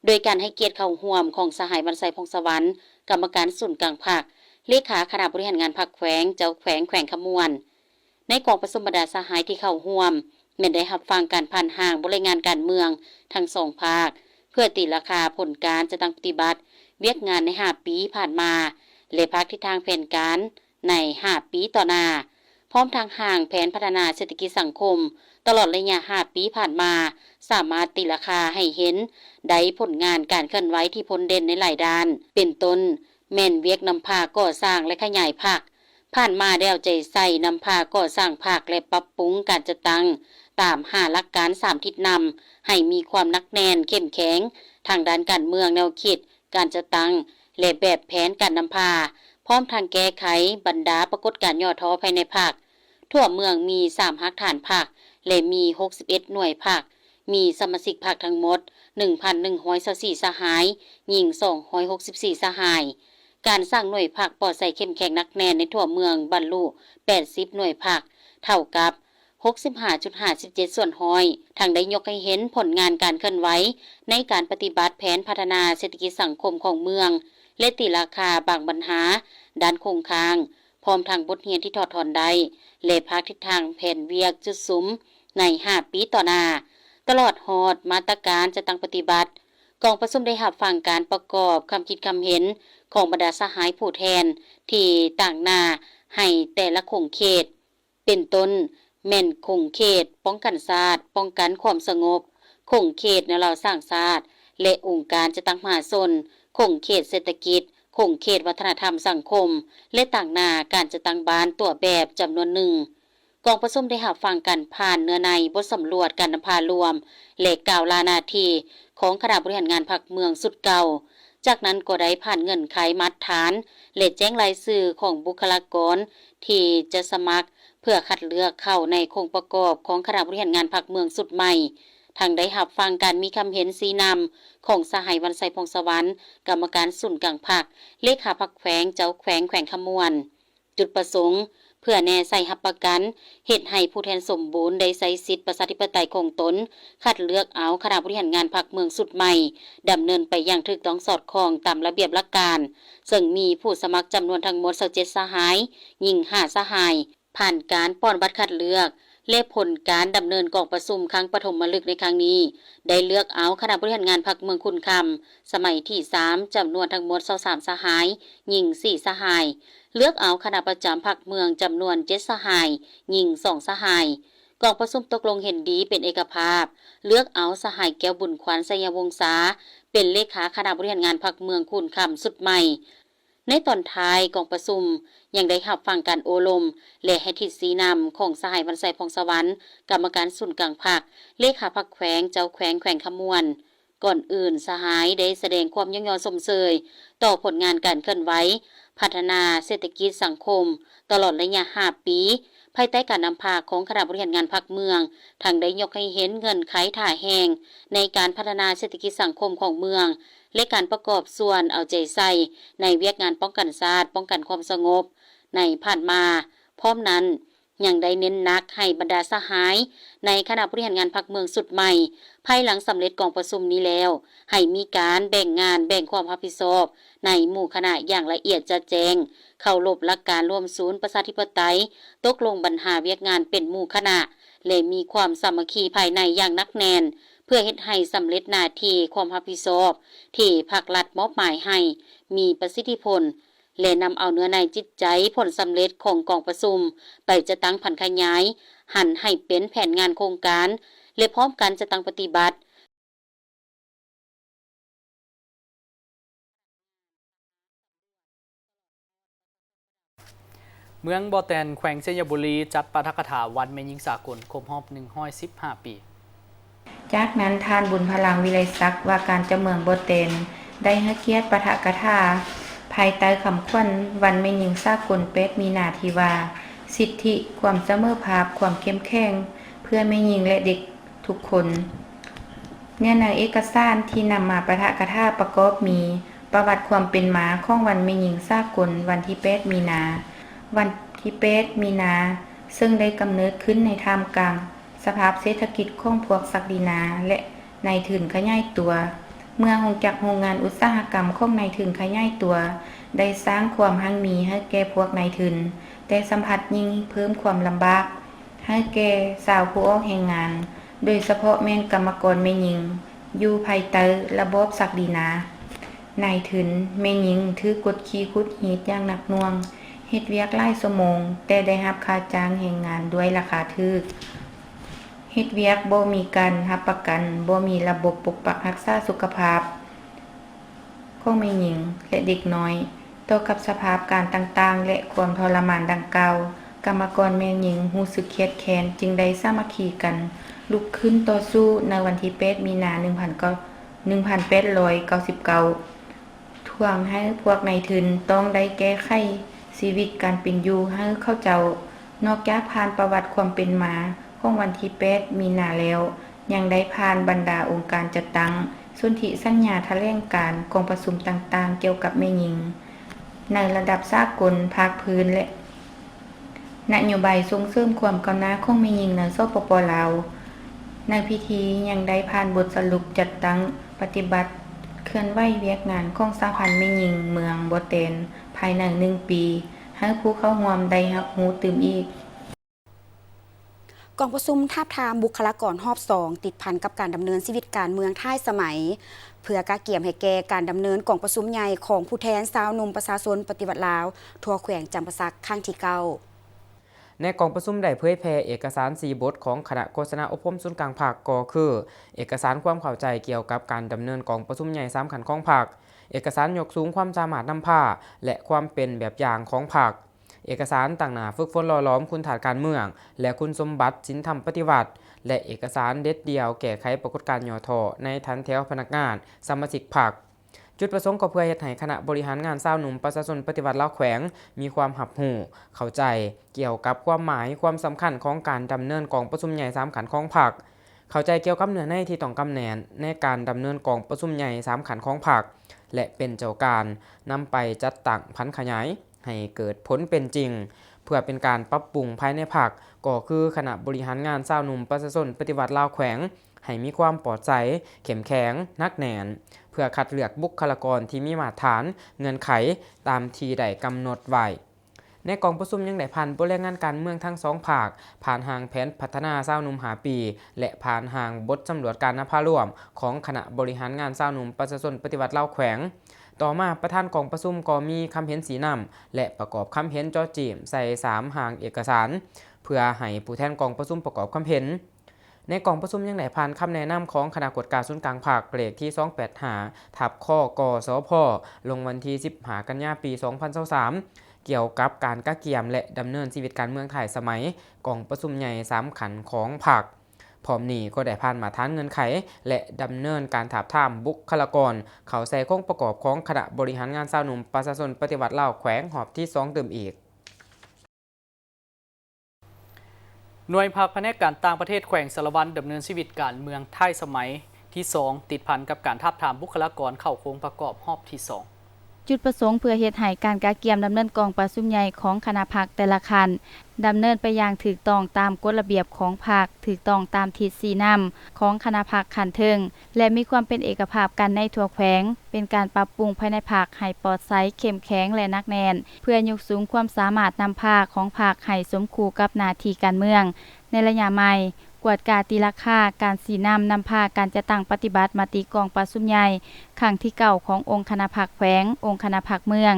ໂດຍການໃຫ້ກຽດເຂົ້າຮ່ວມຂອງສະຫາຍ ວັນໄຊ ຜ່ອງສະຫວັນ ກຳມະການສູນກາງພັກ, ເລຂາຄະນະບໍລິຫານງານພັກແຂວງ, ເຈົ້າແຂວງແຂວງຄຳມ່ວນ. ໃນກອງປະຊຸມ ບັນດາສະຫາຍທີ່ເຂົ້າຮ່ວມ ແມ່ນໄດ້ຮັບຟັງການຜ່ານຮ່າງບົດລາຍງານການເມືອງທັງສອງພາກ, ເພື່ອຕີລາຄາຜົນການຈັດຕັ້ງປະຕິບັດວຽກງານໃນຫ້າປີຜ່ານມາ ແລະ ພາກທິດທາງແຜນການໃນຫ້າປີຕໍ່ໜ້າ. ພ້ອມທັງຮ່າງແຜນພັດທະນາເສດຖະກິດສັງຄົມຕະຫຼອດໄລຍະຫ້າປີຜ່ານມາ, ສາມາດຕີລາຄາໃຫ້ເຫັນໄດ້ຜົນງານການເຄື່ອນໄຫວທີ່ພົ້ນເດັ່ນໃນຫຼາຍດ້ານ, ເປັນຕົ້ນແມ່ນວຽກນຳພາກໍ່ສ້າງ ແລະ ຂະຫຍາຍພັກ. ຜ່ານມາໄດ້ເອົາໃຈໃສ່ນຳພາກໍ່ສ້າງພັກ ແລະ ປັບປຸງການຈັດຕັ້ງຕາມຫ້າຫຼັກການສາມທິດນຳ ໃຫ້ມີຄວາມໜັກແໜ້ນເຂັ້ມແຂງທາງດ້ານການເມືອງ, ແນວຄິດ, ການຈັດຕັ້ງ ແລະ ແບບແຜນການນຳພາ, ພ້ອມທັງແກ້ໄຂບັນດາປາກົດການຫຍໍ້ທໍ້ພາຍໃນພັກ. ທົ່ວເມືອງມີສາມຮາກຖານພັກ ແລະ ມີຫົກສິບເອັດໜ່ວຍພັກ, ມີສະມາຊິກພັກທັງໝົດໜຶ່ງພັນໜຶ່ງຮ້ອຍຊາວສີ່ສະຫາຍ, ຍິງສອງຮ້ອຍຫົກສິບສີ່ສະຫາຍ. ການສ້າງໜ່ວຍພັກປອດໃສເຂັ້ມແຂງໜັກແໜ້ນໃນທົ່ວເມືອງບັນລຸແປດສິບໜ່ວຍພັກ, ເທົ່າກັບ ຫົກສິບຫ້າຈຸດຫ້າສິບເຈັດສ່ວນຮ້ອຍ, ທັງໄດ້ຍົກໃຫ້ເຫັນຜົນງານການເຄື່ອນໄຫວໃນການປະຕິບັດແຜນພັດທະນາເສດຖະກິດສັງຄົມຂອງເມືອງ ແລະ ຕີລາຄາບາງບັນຫາດ້ານຄົງຄ້າງ, ພ້ອມທັງບົດຮຽນທີ່ຖອດຖອນໄດ້ ແລະ ພາກທິດທາງແຜນວຽກຈຸດສຸມໃນຫ້າປີຕໍ່ໜ້າ, ຕະຫຼອດຮອດມາດຕະການຈັດຕັ້ງປະຕິບັດ. ກອງປະຊຸມໄດ້ຮັບຟັງການປະກອບຄຳຄິດຄຳເຫັນຂອງບັນດາສະຫາຍຜູ້ແທນທີ່ຕາງໜ້າໃຫ້ແຕ່ລະຂົງເຂດ. ເປັນຕົ້ນແມ່ນຂົງເຂດປ້ອງກັນຊາດ, ປ້ອງກັນຄວາມສະຫງົບ, ຂົງເຂດແນວລາວສ້າງຊາດ ແລະ ອົງການຈັດຕັ້ງມະຫາຊົນ, ຂົງເຂດເສດຖະກິດ, ຂົງເຂດວັດທະນະທຳສັງຄົມ ແລະ ຕາງໜ້າການຈັດຕັ້ງບ້ານຕົວແບບຈຳນວນໜຶ່ງ. ກອງປະຊຸມໄດ້ຮັບຟັງການຜ່ານເນື້ອໃນບົດສຳຫຼວດການນຳພາລວມ ແລະ ກ່າວລາໜ້າທີ່ຂອງຄະນະບໍລິຫານງານພັກເມືອງຊຸດເກົ່າ. ຈາກນັ້ນກໍໄດ້ຜ່ານເງື່ອນໄຂມາດຖານ ແລະ ແຈ້ງລາຍຊື່ຂອງບຸກຄະລາກອນທີ່ຈະສະໝັກ ເພື່ອຄັດເລືອກເຂົ້າໃນໂຄງປະກອບຂອງຄະນະບໍລິຫານງານພັກເມືອງຊຸດໃໝ່, ທັງໄດ້ຮັບຟັງການມີຄຳເຫັນຊີ້ນຳຂອງສະຫາຍ ວັນໄຊ ຜ່ອງສະຫວັນ ກຳມະການສູນກາງພັກ, ເລຂາພັກແຂວງ, ເຈົ້າແຂວງແຂວງຄຳມ່ວນ. ຈຸດປະສົງ ເພື່ອແນໃສ່ຮັບປະກັນ ເຮັດໃຫ້ຜູ້ແທນສົມບູນໄດ້ໃຊ້ສິດປະຊາທິປະໄຕຂອງຕົນ ຄັດເລືອກເອົາຄະນະບໍລິຫານງານພັກເມືອງຊຸດໃໝ່ ດຳເນີນໄປຢ່າງຖືກຕ້ອງສອດຄ່ອງຕາມລະບຽບຫຼັກການ, ເຊິ່ງມີຜູ້ສະໝັກຈຳນວນທັງໝົດຊາວເຈັດສະຫາຍ, ຍິງຫ້າສະຫາຍ, ຜ່ານການປ່ອນບັດຄັດເລືອກ ແລະ ຜົນການດຳເນີນກອງປະຊຸມຄັ້ງປະຖົມມະລຶກໃນຄັ້ງນີ້ ໄດ້ເລືອກເອົາຄະນະບໍລິຫານງານພັກເມືອງຂຸນຄຳ ສະໄໝທີສາມ ຈຳນວນທັງໝົດຊາວສາມສະຫາຍ, ຍິງສີ່ສະຫາຍ, ເລືອກເອົາຄະນະປະຈຳພັກເມືອງຈຳນວນເຈັດສະຫາຍ, ຍິງສອງສະຫາຍ. ກອງປະຊຸມຕົກລົງເຫັນດີເປັນເອກະພາບ ເລືອກເອົາສະຫາຍ ແກ້ວບຸນຄວັນ ໄຊຍະວົງສາ ເປັນເລຂາຄະນະບໍລິຫານງານພັກເມືອງຂຸນຄຳຊຸດໃໝ່. ໃນຕອນທ້າຍກອງປະຊຸມ ຍັງໄດ້ຮັບຟັງການໂອ້ລົມ ແລະ ໃຫ້ທິດຊີ້ນຳຂອງສະຫາຍ ວັນໄຊ ພອງສະຫວັນ ກຳມະການສູນກາງພັກ, ເລຂາພັກແຂວງ, ເຈົ້າແຂວງແຂວງຄຳມ່ວນ. ກ່ອນອື່ນ, ສະຫາຍໄດ້ສະແດງຄວາມຍ້ອງຍໍຊົມເຊີຍຕໍ່ຜົນງານການເຄື່ອນໄຫວພັດທະນາເສດຖະກິດສັງຄົມ ຕະຫຼອດໄລຍະຫ້າປີ ພາຍໃຕ້ການນຳພາຂອງຄະນະບໍລິຫານງານພັກເມືອງ, ທັງໄດ້ຍົກໃຫ້ເຫັນເງື່ອນໄຂທ່າແຮງໃນການພັດທະນາເສດຖະກິດສັງຄົມຂອງເມືອງ ແລະ ການປະກອບສ່ວນເອົາໃຈໃສ່ໃນວຽກງານປ້ອງກັນຊາດ, ປ້ອງກັນຄວາມສະຫງົບໃນຜ່ານມາ. ພ້ອມນັ້ນ, ຍັງໄດ້ເນັ້ນໜັກໃຫ້ບັນດາສະຫາຍໃນຄະນະບໍລິຫານງານພັກເມືອງຊຸດໃໝ່, ພາຍຫຼັງສຳເລັດກອງປະຊຸມນີ້ແລ້ວ, ໃຫ້ມີການແບ່ງງານແບ່ງຄວາມຮັບຜິດຊອບໃນໝູ່ຄະນະຢ່າງລະອຽດຈະແຈ້ງ, ເຄົາລົບຫຼັກການລວມສູນປະຊາທິປະໄຕ, ຕົກລົງບັນຫາວຽກງານເປັນໝູ່ຄະນະ ແລະ ມີຄວາມສາມັກຄີພາຍໃນຢ່າງໜັກແໜ້ນ ເພື່ອເຮັດໃຫ້ສຳເລັດໜ້າທີ່ຄວາມຮັບຜິດຊອບທີ່ພັກລັດມອບໝາຍໃຫ້ມີປະສິດທິຜົນ ແລະ ນຳເອົາເນື້ອໃນຈິດໃຈຜົນສຳເລັດຂອງກອງປະຊຸມໄປຈັດຕັ້ງຜັນຂະຫຍາຍຫັນໃຫ້ເປັນແຜນງານໂຄງການ ແລະ ພ້ອມກັນຈັດຕັ້ງປະຕິບັດ. ເມືອງບໍ່ແຕນ ແຂວງໄຊຍະບູລີ ຈັດປາຖະກະຖາວັນແມ່ຍິງສາກົນຄົບຮອບໜຶ່ງຮ້ອຍສິບຫ້າປີ. ຈາກນັ້ນ ທ່ານ ບຸນພະລັງ ວິໄລສັກ ວ່າການເຈົ້າເມືອງບໍ່ແຕນ ໄດ້ໃຫ້ກຽດປາຖະກະຖາພາຍໃຕ້ຄຳຂວັນວັນແມ່ຍິງສາກົນແປດມີນາທີ່ວ່າ ສິດທິ, ຄວາມສະເໝີພາບ, ຄວາມເຂັ້ມແຂງເພື່ອແມ່ຍິງ ແລະ ເດັກທຸກຄົນ. ເນື້ອໃນເອກະສານທີ່ນຳມາປາຖະກະຖາປະກອບມີ ປະຫວັດຄວາມເປັນມາຂອງວັນແມ່ຍິງສາກົນວັນທີແປດມີນາ, ວັນທີແປດມີນາ ເຊິ່ງໄດ້ກຳເນີດຂຶ້ນໃນທ່າມກາງ ສະພາບເສດຖະກິດຂອງພວກສັກດິນາ ແລະ ນາຍທຶນຂະຫຍາຍຕົວ. ເມື່ອໂຮງຈັກໂຮງງານອຸດສາຫະກຳຂອງນາຍທຶນຂະຫຍາຍຕົວ ໄດ້ສ້າງຄວາມຮັ່ງມີໃຫ້ແກ່ພວກນາຍທຶນ, ແຕ່ສຳພັດຍິ່ງເພີ່ມຄວາມລຳບາກໃຫ້ແກ່ຊາວຜູ້ອອກແຮງງານ, ໂດຍສະເພາະແມ່ນກຳມະກອນແມ່ຍິງ ຢູ່ພາຍໃຕ້ລະບອບສັກດິນາ. ນາຍທຶນແມ່ຍິງຖືກກົດຂີ່ຂູດຮີດຢ່າງໜັກໜ່ວງ, ເຮັດວຽກຫຼາຍຊົ່ວໂມງ ແຕ່ໄດ້ຮັບຄ່າຈ້າງແຮງງານດ້ວຍລາຄາຖືກ. ເຮັດວຽກບໍ່ມີການຮັບປະກັນ, ບໍ່ມີລະບົບປົກປັກຮັກສາສຸຂະພາບຂອງແມ່ຍິງ ແລະ ເດັກນ້ອຍ. ຕໍ່ກັບສະພາບການຕ່າງໆ ແລະ ຄວາມທໍລະມານດັ່ງກ່າວ, ກຳມະກອນແມ່ຍິງຮູ້ສຶກຄຽດແຄ້ນ ຈຶ່ງໄດ້ສາມັກຄີກັນລຸກຂຶ້ນຕໍ່ສູ້ໃນວັນທີແປດມີນາ ໜຶ່ງພັນເກົ້າ ໜຶ່ງພັນແປດຮ້ອຍເກົ້າສິບເກົ້າ ທວງໃຫ້ພວກນາຍທຶນຕ້ອງໄດ້ແກ້ໄຂຊີວິດການເປັນຢູ່ໃຫ້ເຂົາເຈົ້າ. ນອກຈາກຜ່ານປະຫວັດຄວາມເປັນມາຂອງວັນທີແປດມີນາແລ້ວ, ຍັງໄດ້ຜ່ານບັນດາອົງການຈັດຕັ້ງ, ສົນທິສັນຍາ, ຖະແຫຼງການ, ກອງປະຊຸມຕ່າງໆ ກ່ຽວກັບແມ່ຍິງໃນລະດັບສາກົນ, ພາກພື້ນ ແລະ ນະໂຍບາຍສົ່ງເສີມຄວາມກ້າວໜ້າຂອງແມ່ຍິງໃນ ສປປ ລາວ. ໃນພິທີຍັງໄດ້ຜ່ານບົດສະຫຼຸບຈັດຕັ້ງປະຕິບັດເຄື່ອນໄຫວວຽກງານຂອງສະຫະພັນແມ່ຍິງເມືອງບໍ່ແຕນ ພາຍໃນໜຶ່ງປີ ໃຫ້ຜູ້ເຂົ້າຮ່ວມໄດ້ຮັບຮູ້ຕື່ມອີກ. ກອງປະຊຸມທາບທາມບຸກຄະລາກອນຮອບສອງ ຕິດພັນກັບການດຳເນີນຊີວິດການເມືອງທ້າຍສະໄໝ ເພື່ອກະກຽມໃຫ້ແກ່ການດຳເນີນກອງປະຊຸມໃຫຍ່ຂອງຜູ້ແທນຊາວໜຸ່ມປະຊາຊົນປະຕິວັດລາວ ທົ່ວແຂວງຈຳປາສັກ ຄັ້ງທີເກົ້າ. ໃນກອງປະຊຸມໄດ້ເຜີຍແຜ່ເອກະສານສີ່ບົດຂອງຄະນະໂຄສະນາອົບຮົມສູນກາງພັກ ກໍຄື ເອກະສານຄວາມເຂົ້າໃຈກ່ຽວກັບການດຳເນີນກອງປະຊຸມໃຫຍ່ສາມຂັ້ນຂອງພັກ, ເອກະສານຍົກສູງຄວາມສາມາດນຳພາ ແລະ ຄວາມເປັນແບບຢ່າງຂອງພັກ, ເອກະສານຕັ້ງໜ້າຝຶກຝົນຫຼໍ່ຫຼອມຄຸນທາດການເມືອງ ແລະ ຄຸນສົມບັດສິນທຳປະຕິວັດ ແລະ ເອກະສານເດັດດ່ຽວແກ້ໄຂປາກົດການຫຍໍ້ທໍ້ໃນຖັນແຖວພະນັກງານສະມາຊິກພັກ. ຈຸດປະສົງກໍເພື່ອເຮັດໃຫ້ຄະນະບໍລິຫານງານຊາວໜຸ່ມປະຊາຊົນປະຕິວັດລາວແຂວງ ມີຄວາມຮັບຮູ້, ເຂົ້າໃຈກ່ຽວກັບຄວາມໝາຍ, ຄວາມສຳຄັນຂອງການດຳເນີນກອງປະຊຸມໃຫຍ່ສາມຂັ້ນຂອງພັກ, ເຂົ້າໃຈກ່ຽວກັບເນື້ອໃນທີ່ຕ້ອງກຳແໜ້ນໃນການດຳເນີນກອງປະຊຸມໃຫຍ່ສາມຂັ້ນຂອງພັກ ແລະ ເປັນເຈົ້າການນຳໄປຈັດຕັ້ງຜັນຂະຫຍາຍ. ໃຫ້ເກີດຜົນເປັນຈິງ ເພື່ອເປັນການປັບປຸງພາຍໃນພັກ ກໍຄືຄະນະບໍລິຫານງານຊາວໜຸ່ມປະຊາຊົນປະຕິວັດລາວແຂວງ ໃຫ້ມີຄວາມປອດໃສ, ເຂັ້ມແຂງ, ໜັກແໜ້ນ ເພື່ອຄັດເລືອກບຸກຄະລາກອນທີ່ມີມາດຕະຖານ, ເງື່ອນໄຂຕາມທີ່ໄດ້ກຳນົດໄວ້. ໃນກອງປະຊຸມຍັງໄດ້ຜ່ານບົດລາຍງານການເມືອງທັງສອງພາກ, ຜ່ານຮ່າງແຜນພັດທະນາຊາວໜຸ່ມຫ້າປີ ແລະ ຜ່ານຮ່າງບົດສຳຫຼວດການນຳພາລວມຂອງຄະນະບໍລິຫານງານຊາວໜຸ່ມປະຊາຊົນປະຕິວັດລາວແຂວງ. ຕໍ່ມາປະທານກອງປະຊຸມກໍມີຄຳເຫັນຊີ້ນຳ ແລະ ປະກອບຄຳເຫັນເຈາະຈີ້ມໃສ່ສາມຮ່າງເອກະສານ ເພື່ອໃຫ້ຜູ້ແທນກອງປະຊຸມປະກອບຄຳເຫັນ. ໃນກອງປະຊຸມຍັງໄດ້ຜ່ານຄຳແນະນຳຂອງຄະນະກວດກາສູນກາງພັກ ເລກທີສອງແປດຫ້າ ທັບ ຄກສພ ລົງວັນທີສິບຫ້າ ກັນຍາ ປີສອງພັນຊາວສາມ ກ່ຽວກັບການກະກຽມ ແລະ ດຳເນີນຊີວິດການເມືອງທ້າຍສະໄໝກອງປະຊຸມໃຫຍ່ສຳຄັນຂອງພັກ. ພ້ອມນີ້ກໍໄດ້ຜ່ານມາດຕະຖານເງື່ອນໄຂ ແລະ ດຳເນີນການທາບທາມບຸກຄະລາກອນເຂົ້າໃສ່ໂຄງປະກອບຂອງຄະນະບໍລິຫານງານຊາວໜຸ່ມປະຊາຊົນປະຕິວັດລາວແຂວງຮອບທີສອງຕື່ມອີກ. ໜ່ວຍພັກພະແນກການຕ່າງປະເທດແຂວງສາລະວັນ ດຳເນີນຊີວິດການເມືອງທ້າຍສະໄໝທີສອງ ຕິດພັນກັບການທາບທາມບຸກຄະລາກອນເຂົ້າໂຄງປະກອບຮອບທີສອງ. ຈຸດປະສົງເພື່ອເຮັດໃຫ້ການກະກຽມດຳເນີນກອງປະຊຸມໃຫຍ່ຂອງຄະນະພັກແຕ່ລະຂັ້ນ ດຳເນີນໄປຢ່າງຖືກຕ້ອງຕາມກົດລະບຽບຂອງພັກ, ຖືກຕ້ອງຕາມທິດຊີ້ນຳຂອງຄະນະພັກຂັ້ນເທິງ ແລະ ມີຄວາມເປັນເອກະພາບກັນໃນທົ່ວແຂວງ, ເປັນການປັບປຸງພາຍໃນພັກໃຫ້ປອດໃສ, ເຂັ້ມແຂງ ແລະ ໜັກແໜ້ນ ເພື່ອຍົກສູງຄວາມສາມາດນຳພາຂອງພັກໃຫ້ສົມຄູ່ກັບໜ້າທີ່ການເມືອງໃນໄລຍະໃໝ່, ກວດກາຕີລາຄາການຊີ້ນຳນຳພາການຈັດຕັ້ງປະຕິບັດມະຕິກອງປະຊຸມໃຫຍ່ຄັ້ງທີເກົ້າຂອງອົງຄະນະພັກແຂວງ, ອົງຄະນະພັກເມືອງ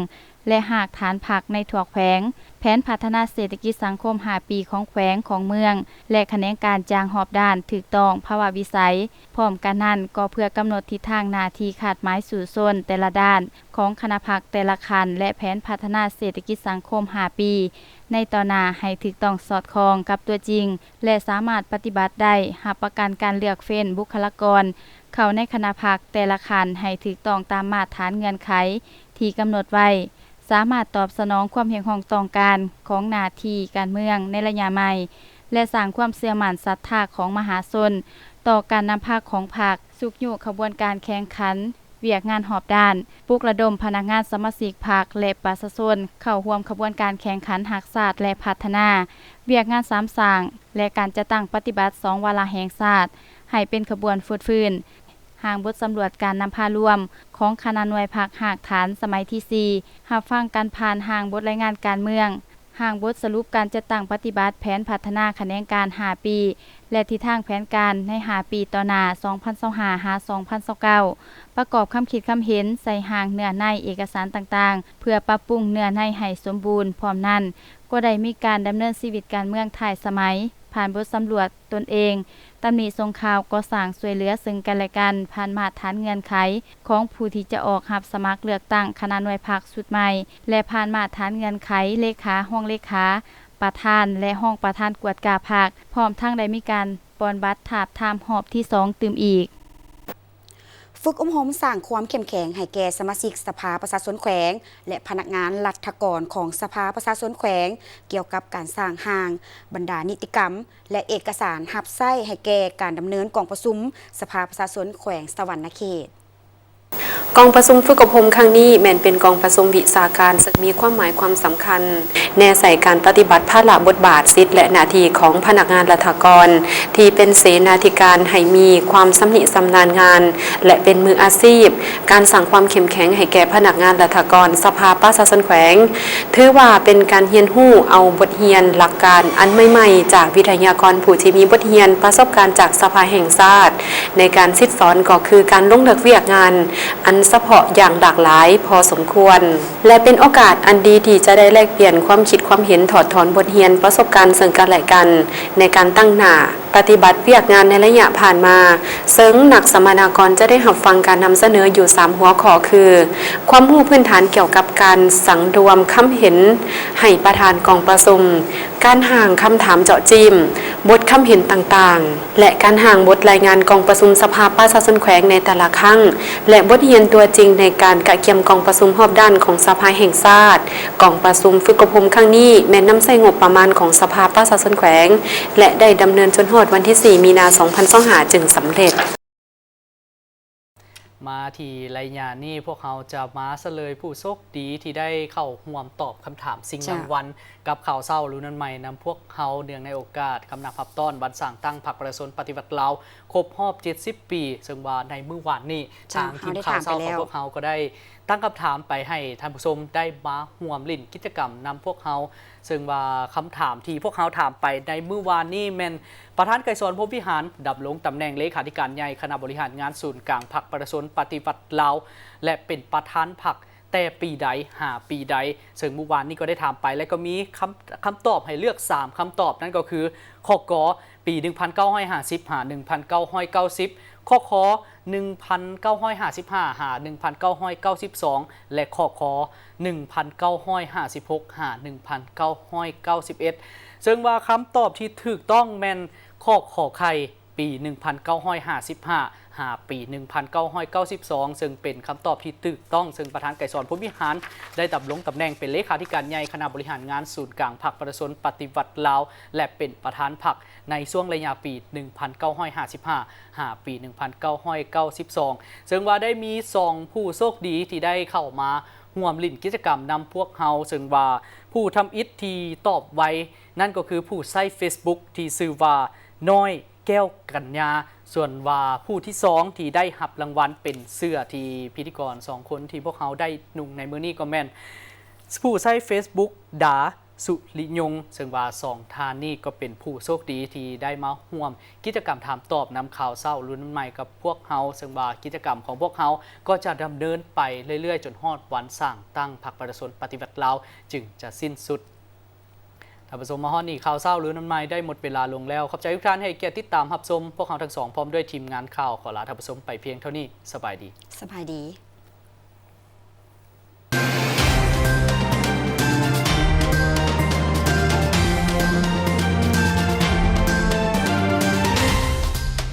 ແລະ ຮາກຖານພັກໃນທົ່ວແຂວງ, ແຜນພັດທະນາເສດຖະກິດສັງຄົມຫ້າປີຂອງແຂວງ, ຂອງເມືອງ ແລະ ຂະແໜງການຢ່າງຮອບດ້ານ, ຖືກຕ້ອງ, ພາວະວິໄສ. ພ້ອມກັນນັ້ນກໍເພື່ອກຳນົດທິດທາງໜ້າທີ່ຄາດໝາຍສູ້ຊົນແຕ່ລະດ້ານຂອງຄະນະພັກແຕ່ລະຂັ້ນ ແລະ ແຜນພັດທະນາເສດຖະກິດສັງຄົມຫ້າປີໃນຕໍ່ໜ້າໃຫ້ຖືກຕ້ອງສອດຄ່ອງກັບຕົວຈິງ ແລະ ສາມາດປະຕິບັດໄດ້, ຮັບປະກັນການເລືອກເຟ້ນບຸກຄະລາກອນເຂົ້າໃນຄະນະພັກແຕ່ລະຂັ້ນໃຫ້ຖືກຕ້ອງຕາມມາດຖານເງື່ອນໄຂທີ່ກຳນົດໄວ້, ສາມາດຕອບສະໜອງຄວາມຮຽກຮ້ອງຕ້ອງການຂອງໜ້າທີ່ການເມືອງໃນໄລຍະໃໝ່ ແລະ ສ້າງຄວາມເຊື່ອໝັ້ນສັດທາຂອງມະຫາຊົນຕໍ່ການນຳພາຂອງພັກ, ຊຸກຍູ້ຂະບວນການແຂ່ງຂັນວຽກງານຮອບດ້ານ, ປຸກລະດົມພະນັກງານສະມາຊິກພັກ ແລະ ປະຊາຊົນເຂົ້າຮ່ວມຂະບວນການແຂ່ງຂັນຮັກຊາດ ແລະ ພັດທະນາວຽກງານສາມສ້າງ ແລະ ການຈັດຕັ້ງປະຕິບັດສອງວາລະແຫ່ງຊາດໃຫ້ເປັນຂະບວນຟົດຟື້ນ. ຮ່າງບົດສຳຫຼວດການນຳພາລວມຂອງຄະນະໜ່ວຍພັກຮາກຖານສະໄໝທີສີ່ ຮັບຟັງກັນຜ່ານຮ່າງບົດລາຍງານການເມືອງ, ຮ່າງບົດສະຫຼຸບການຈັດຕັ້ງປະຕິບັດແຜນພັດທະນາຂະແໜງການຫ້າປີ ແລະ ທິດທາງແຜນການໃນຫ້າປີຕໍ່ໜ້າ ສອງພັນຊາວຫ້າ ຫາ ສອງພັນຊາວເກົ້າ ປະກອບຄຳຄິດຄຳເຫັນໃສ່ຮ່າງເນື້ອໃນເອກະສານຕ່າງໆ ເພື່ອປັບປຸງເນື້ອໃນໃຫ້ສົມບູນ. ພ້ອມນັ້ນກໍໄດ້ມີການດຳເນີນຊີວິດການເມືອງທ້າຍສະໄໝ ຜ່ານບົດສຳຫຼວດ ຕົນເອງ, ຕຳໜິສົ່ງຂ່າວ, ກໍ່ສ້າງຊ່ວຍເຫຼືອເຊິ່ງກັນແລະກັນ ຜ່ານມາດຖານເງື່ອນໄຂຂອງຜູ້ທີ່ຈະອອກຮັບສະໝັກເລືອກຕັ້ງຄະນະໜ່ວຍພັກຊຸດໃໝ່ ແລະ ຜ່ານມາດຖານເງື່ອນໄຂເລຂາ, ຮອງເລຂາ, ປະທານ ແລະ ຮອງປະທານກວດກາພັກ, ພ້ອມທັງໄດ້ມີການປ່ອນບັດທາບທາມຮອບທີສອງຕື່ມອີກ. ຝຶກອົບຮົມສ້າງຄວາມເຂັ້ມແຂງໃຫ້ແກ່ສະມາຊິກສະພາປະຊາຊົນແຂວງ ແລະ ພະນັກງານລັດຖະກອນຂອງສະພາປະຊາຊົນແຂວງ ກ່ຽວກັບການສ້າງຮ່າງບັນດານິຕິກຳ ແລະ ເອກະສານຮັບໃຊ້ໃຫ້ແກ່ການດຳເນີນກອງປະຊຸມສະພາປະຊາຊົນແຂວງສະຫວັນນະເຂດ. ກອງປະຊຸມຝຶກອົບຮົມຄັ້ງນີ້ແມ່ນເປັນກອງປະຊຸມວິຊາການ ເຊິ່ງມີຄວາມໝາຍຄວາມສຳຄັນ ແນໃສ່ການປະຕິບັດພາລະບົດບາດ, ສິດ ແລະ ໜ້າທີ່ຂອງພະນັກງານລັດຖະກອນ ທີ່ເປັນເສນາທິການໃຫ້ມີຄວາມຊຳນິຊຳນານງານ ແລະ ເປັນມືອາຊີບ, ການສ້າງຄວາມເຂັ້ມແຂງໃຫ້ແກ່ພະນັກງານລັດຖະກອນສະພາປະຊາຊົນແຂວງ ຖືວ່າເປັນການຮຽນຮູ້ເອົາບົດຮຽນຫຼັກການອັນໃໝ່ໆ ຈາກວິທະຍາກອນຜູ້ທີ່ມີບົດຮຽນປະສົບການຈາກສະພາແຫ່ງຊາດ ໃນການສິດສອນກໍຄືການລົງເລິກວຽກງານອັນສະເພາະຢ່າງຫຼາກຫຼາຍພໍສົມຄວນ ແລະ ເປັນໂອກາດອັນດີທີ່ຈະໄດ້ແລກປ່ຽນຄວາມຄິດຄວາມເຫັນ, ຖອດຖອນບົດຮຽນປະສົບການເຊິ່ງກັນແລະກັນ ໃນການຕັ້ງໜ້າ ປະຕິບັດວຽກງານໃນໄລຍະຜ່ານມາ, ເຊິ່ງນັກສຳມະນາກອນຈະໄດ້ຮັບຟັງການນຳສະເໜີຢູ່ສາມຫົວຂໍ້ຄື ຄວາມຮູ້ພື້ນຖານກ່ຽວກັບການສັງລວມຄຳເຫັນໃຫ້ປະທານກອງປະຊຸມ, ການຮ່າງຄຳຖາມເຈາະຈີ້ມ, ບົດຄຳເຫັນຕ່າງໆ ແລະ ການຮ່າງບົດລາຍງານກອງປະຊຸມສະພາປະຊາຊົນແຂວງໃນແຕ່ລະຄັ້ງ ແລະ ບົດຮຽນຕົວຈິງໃນການກະກຽມກອງປະຊຸມຮອບດ້ານຂອງສະພາແຫ່ງຊາດ. ກອງປະຊຸມຝຶກອົບຮົມຄັ້ງນີ້ແມ່ນນຳໃຊ້ງົບປະມານຂອງສະພາປະຊາຊົນແຂວງ ແລະ ໄດ້ດຳເນີນຈົນຮອດວັນທີສີ່ ມີນາ ສອງພັນຊາວຫ້າ ຈຶ່ງສຳເລັດ. ມາທີ່ໄລຍະນີ້ ພວກເຮົາຈະມາສະເຫຼີຍຜູ້ໂຊກດີທີ່ໄດ້ເຂົ້າຮ່ວມຕອບຄຳຖາມຊິງ ເຈົ້າ ລາງວັນກັບຂ່າວເຊົ້າລຸນນຳໃໝ່ນຳພວກເຮົາ ເນື່ອງໃນໂອກາດຄຳນັບຮັບຕ້ອນວັນສ້າງຕັ້ງພັກປະຊາຊົນປະຕິວັດລາວຄົບຮອບເຈັດສິບປີ ເຊິ່ງວ່າໃນມື້ວານນີ້ ເຈົ້າ ທາງທີມຂ່າວເຊົ້າຂອງພວກເຮົາກໍໄດ້ຕັ້ງຄຳຖາມໄປໃຫ້ທ່ານຜູ້ຊົມໄດ້ມາຮ່ວມຫຼິ້ນກິດຈະກຳນຳພວກເຮົາ ເຊິ່ງວ່າຄຳຖາມທີ່ພວກເຮົາຖາມໄປໃນມື້ວານນີ້ແມ່ນ ປະທານໄກສອນ ພົມວິຫານ ດຳລົງຕຳແໜ່ງເລຂາທິການໃຫຍ່ຄະນະບໍລິຫານງານສູນກາງພັກປະຊາຊົນປະຕິວັດລາວ ແລະ ເປັນປະທານພັກແຕ່ປີໃດຫາປີໃດ ເຊິ່ງມື້ວານນີ້ກໍໄດ້ຖາມໄປ ແລະ ກໍມີຄຳ ຄຳຕອບໃຫ້ເລືອກສາມຄຳຕອບ ນັ້ນກໍຄື ຂໍ້ ກ ປີໜຶ່ງພັນເກົ້າຮ້ອຍຫ້າສິບຫາໜຶ່ງພັນເກົ້າຮ້ອຍເກົ້າສິບ, ຂໍ້ ຂ ໜຶ່ງພັນເກົ້າຮ້ອຍຫ້າສິບຫ້າຫາໜຶ່ງພັນເກົ້າຮ້ອຍເກົ້າສິບສອງ ແລະ ຂໍ້ ຄ ໜຶ່ງພັນເກົ້າຮ້ອຍຫ້າສິບຫົກຫາໜຶ່ງພັນເກົ້າຮ້ອຍເກົ້າສິບເອັດ ເຊິ່ງວ່າຄຳຕອບທີ່ຖືກຕ້ອງແມ່ນຂໍ້ ຂໍໄຂ່ ປີໜຶ່ງພັນເກົ້າຮ້ອຍຫ້າສິບຫ້າຫາປີໜຶ່ງພັນເກົ້າຮ້ອຍເກົ້າສິບສອງ ເຊິ່ງເປັນຄຳຕອບທີ່ຖືກຕ້ອງ ເຊິ່ງປະທານໄກສອນ ພົມວິຫານ ໄດ້ດຳລົງຕຳແໜ່ງເປັນເລຂາທິການໃຫຍ່ຄະນະບໍລິຫານງານສູນກາງພັກປະຊາຊົນປະຕິວັດລາວ ແລະ ເປັນປະທານພັກໃນຊ່ວງໄລຍະປີໜຶ່ງພັນເກົ້າຮ້ອຍຫ້າສິບຫ້າຫາປີໜຶ່ງພັນເກົ້າຮ້ອຍເກົ້າສິບສອງ ເຊິ່ງວ່າໄດ້ມີສອງຜູ້ໂຊກດີທີ່ໄດ້ເຂົ້າມາຮ່ວມຫຼິ້ນກິດຈະກຳນຳພວກເຮົາ ເຊິ່ງວ່າຜູ້ທຳອິດທີ່ຕອບໄວ ນັ້ນກໍຄືຜູ້ໃຊ້ເຟສບຸກທີ່ຊື່ວ່າ ນ້ອຍ ແກ້ວກັນຍາ ສ່ວນວ່າຜູ້ທີສອງທີ່ໄດ້ຮັບລາງວັນເປັນເສື້ອທີ່ພິທີກອນສອງຄົນທີ່ພວກເຮົາໄດ້ນຸ່ງໃນມື້ນີ້ກໍແມ່ນ ຜູ້ໃຊ້ເຟສບຸກ ດາ ສຸລິຍົງ ເຊິ່ງວ່າສອງທ່ານນີ້ກໍເປັນຜູ້ໂຊກດີທີ່ໄດ້ມາຮ່ວມກິດຈະກຳຖາມຕອບນຳຂ່າວເຊົ້າລຸນໃໝ່ກັບພວກເຮົາ ເຊິ່ງວ່າກິດຈະກຳຂອງພວກເຮົາກໍຈະດຳເນີນໄປເລື້ອຍໆ ຈົນຮອດວັນສ້າງຕັ້ງພັກປະຊາຊົນປະຕິວັດລາວຈຶ່ງຈະສິ້ນສຸດ. ທ່ານຜູ້ຊົມ ມາຮອດນີ້ ຂ່າວເຊົ້າລຸນນຳໃໝ່ໄດ້ໝົດເວລາລົງແລ້ວ. ຂອບໃຈທຸກທ່ານໃຫ້ກຽດຕິດຕາມຮັບຊົມ. ພວກເຮົາທັງສອງພ້ອມດ້ວຍທີມງານຂ່າວ ຂໍລາທ່ານຜູ້ຊົມໄປພຽງເທົ່ານີ້. ສະບາຍດີ. ສະບາຍດີ.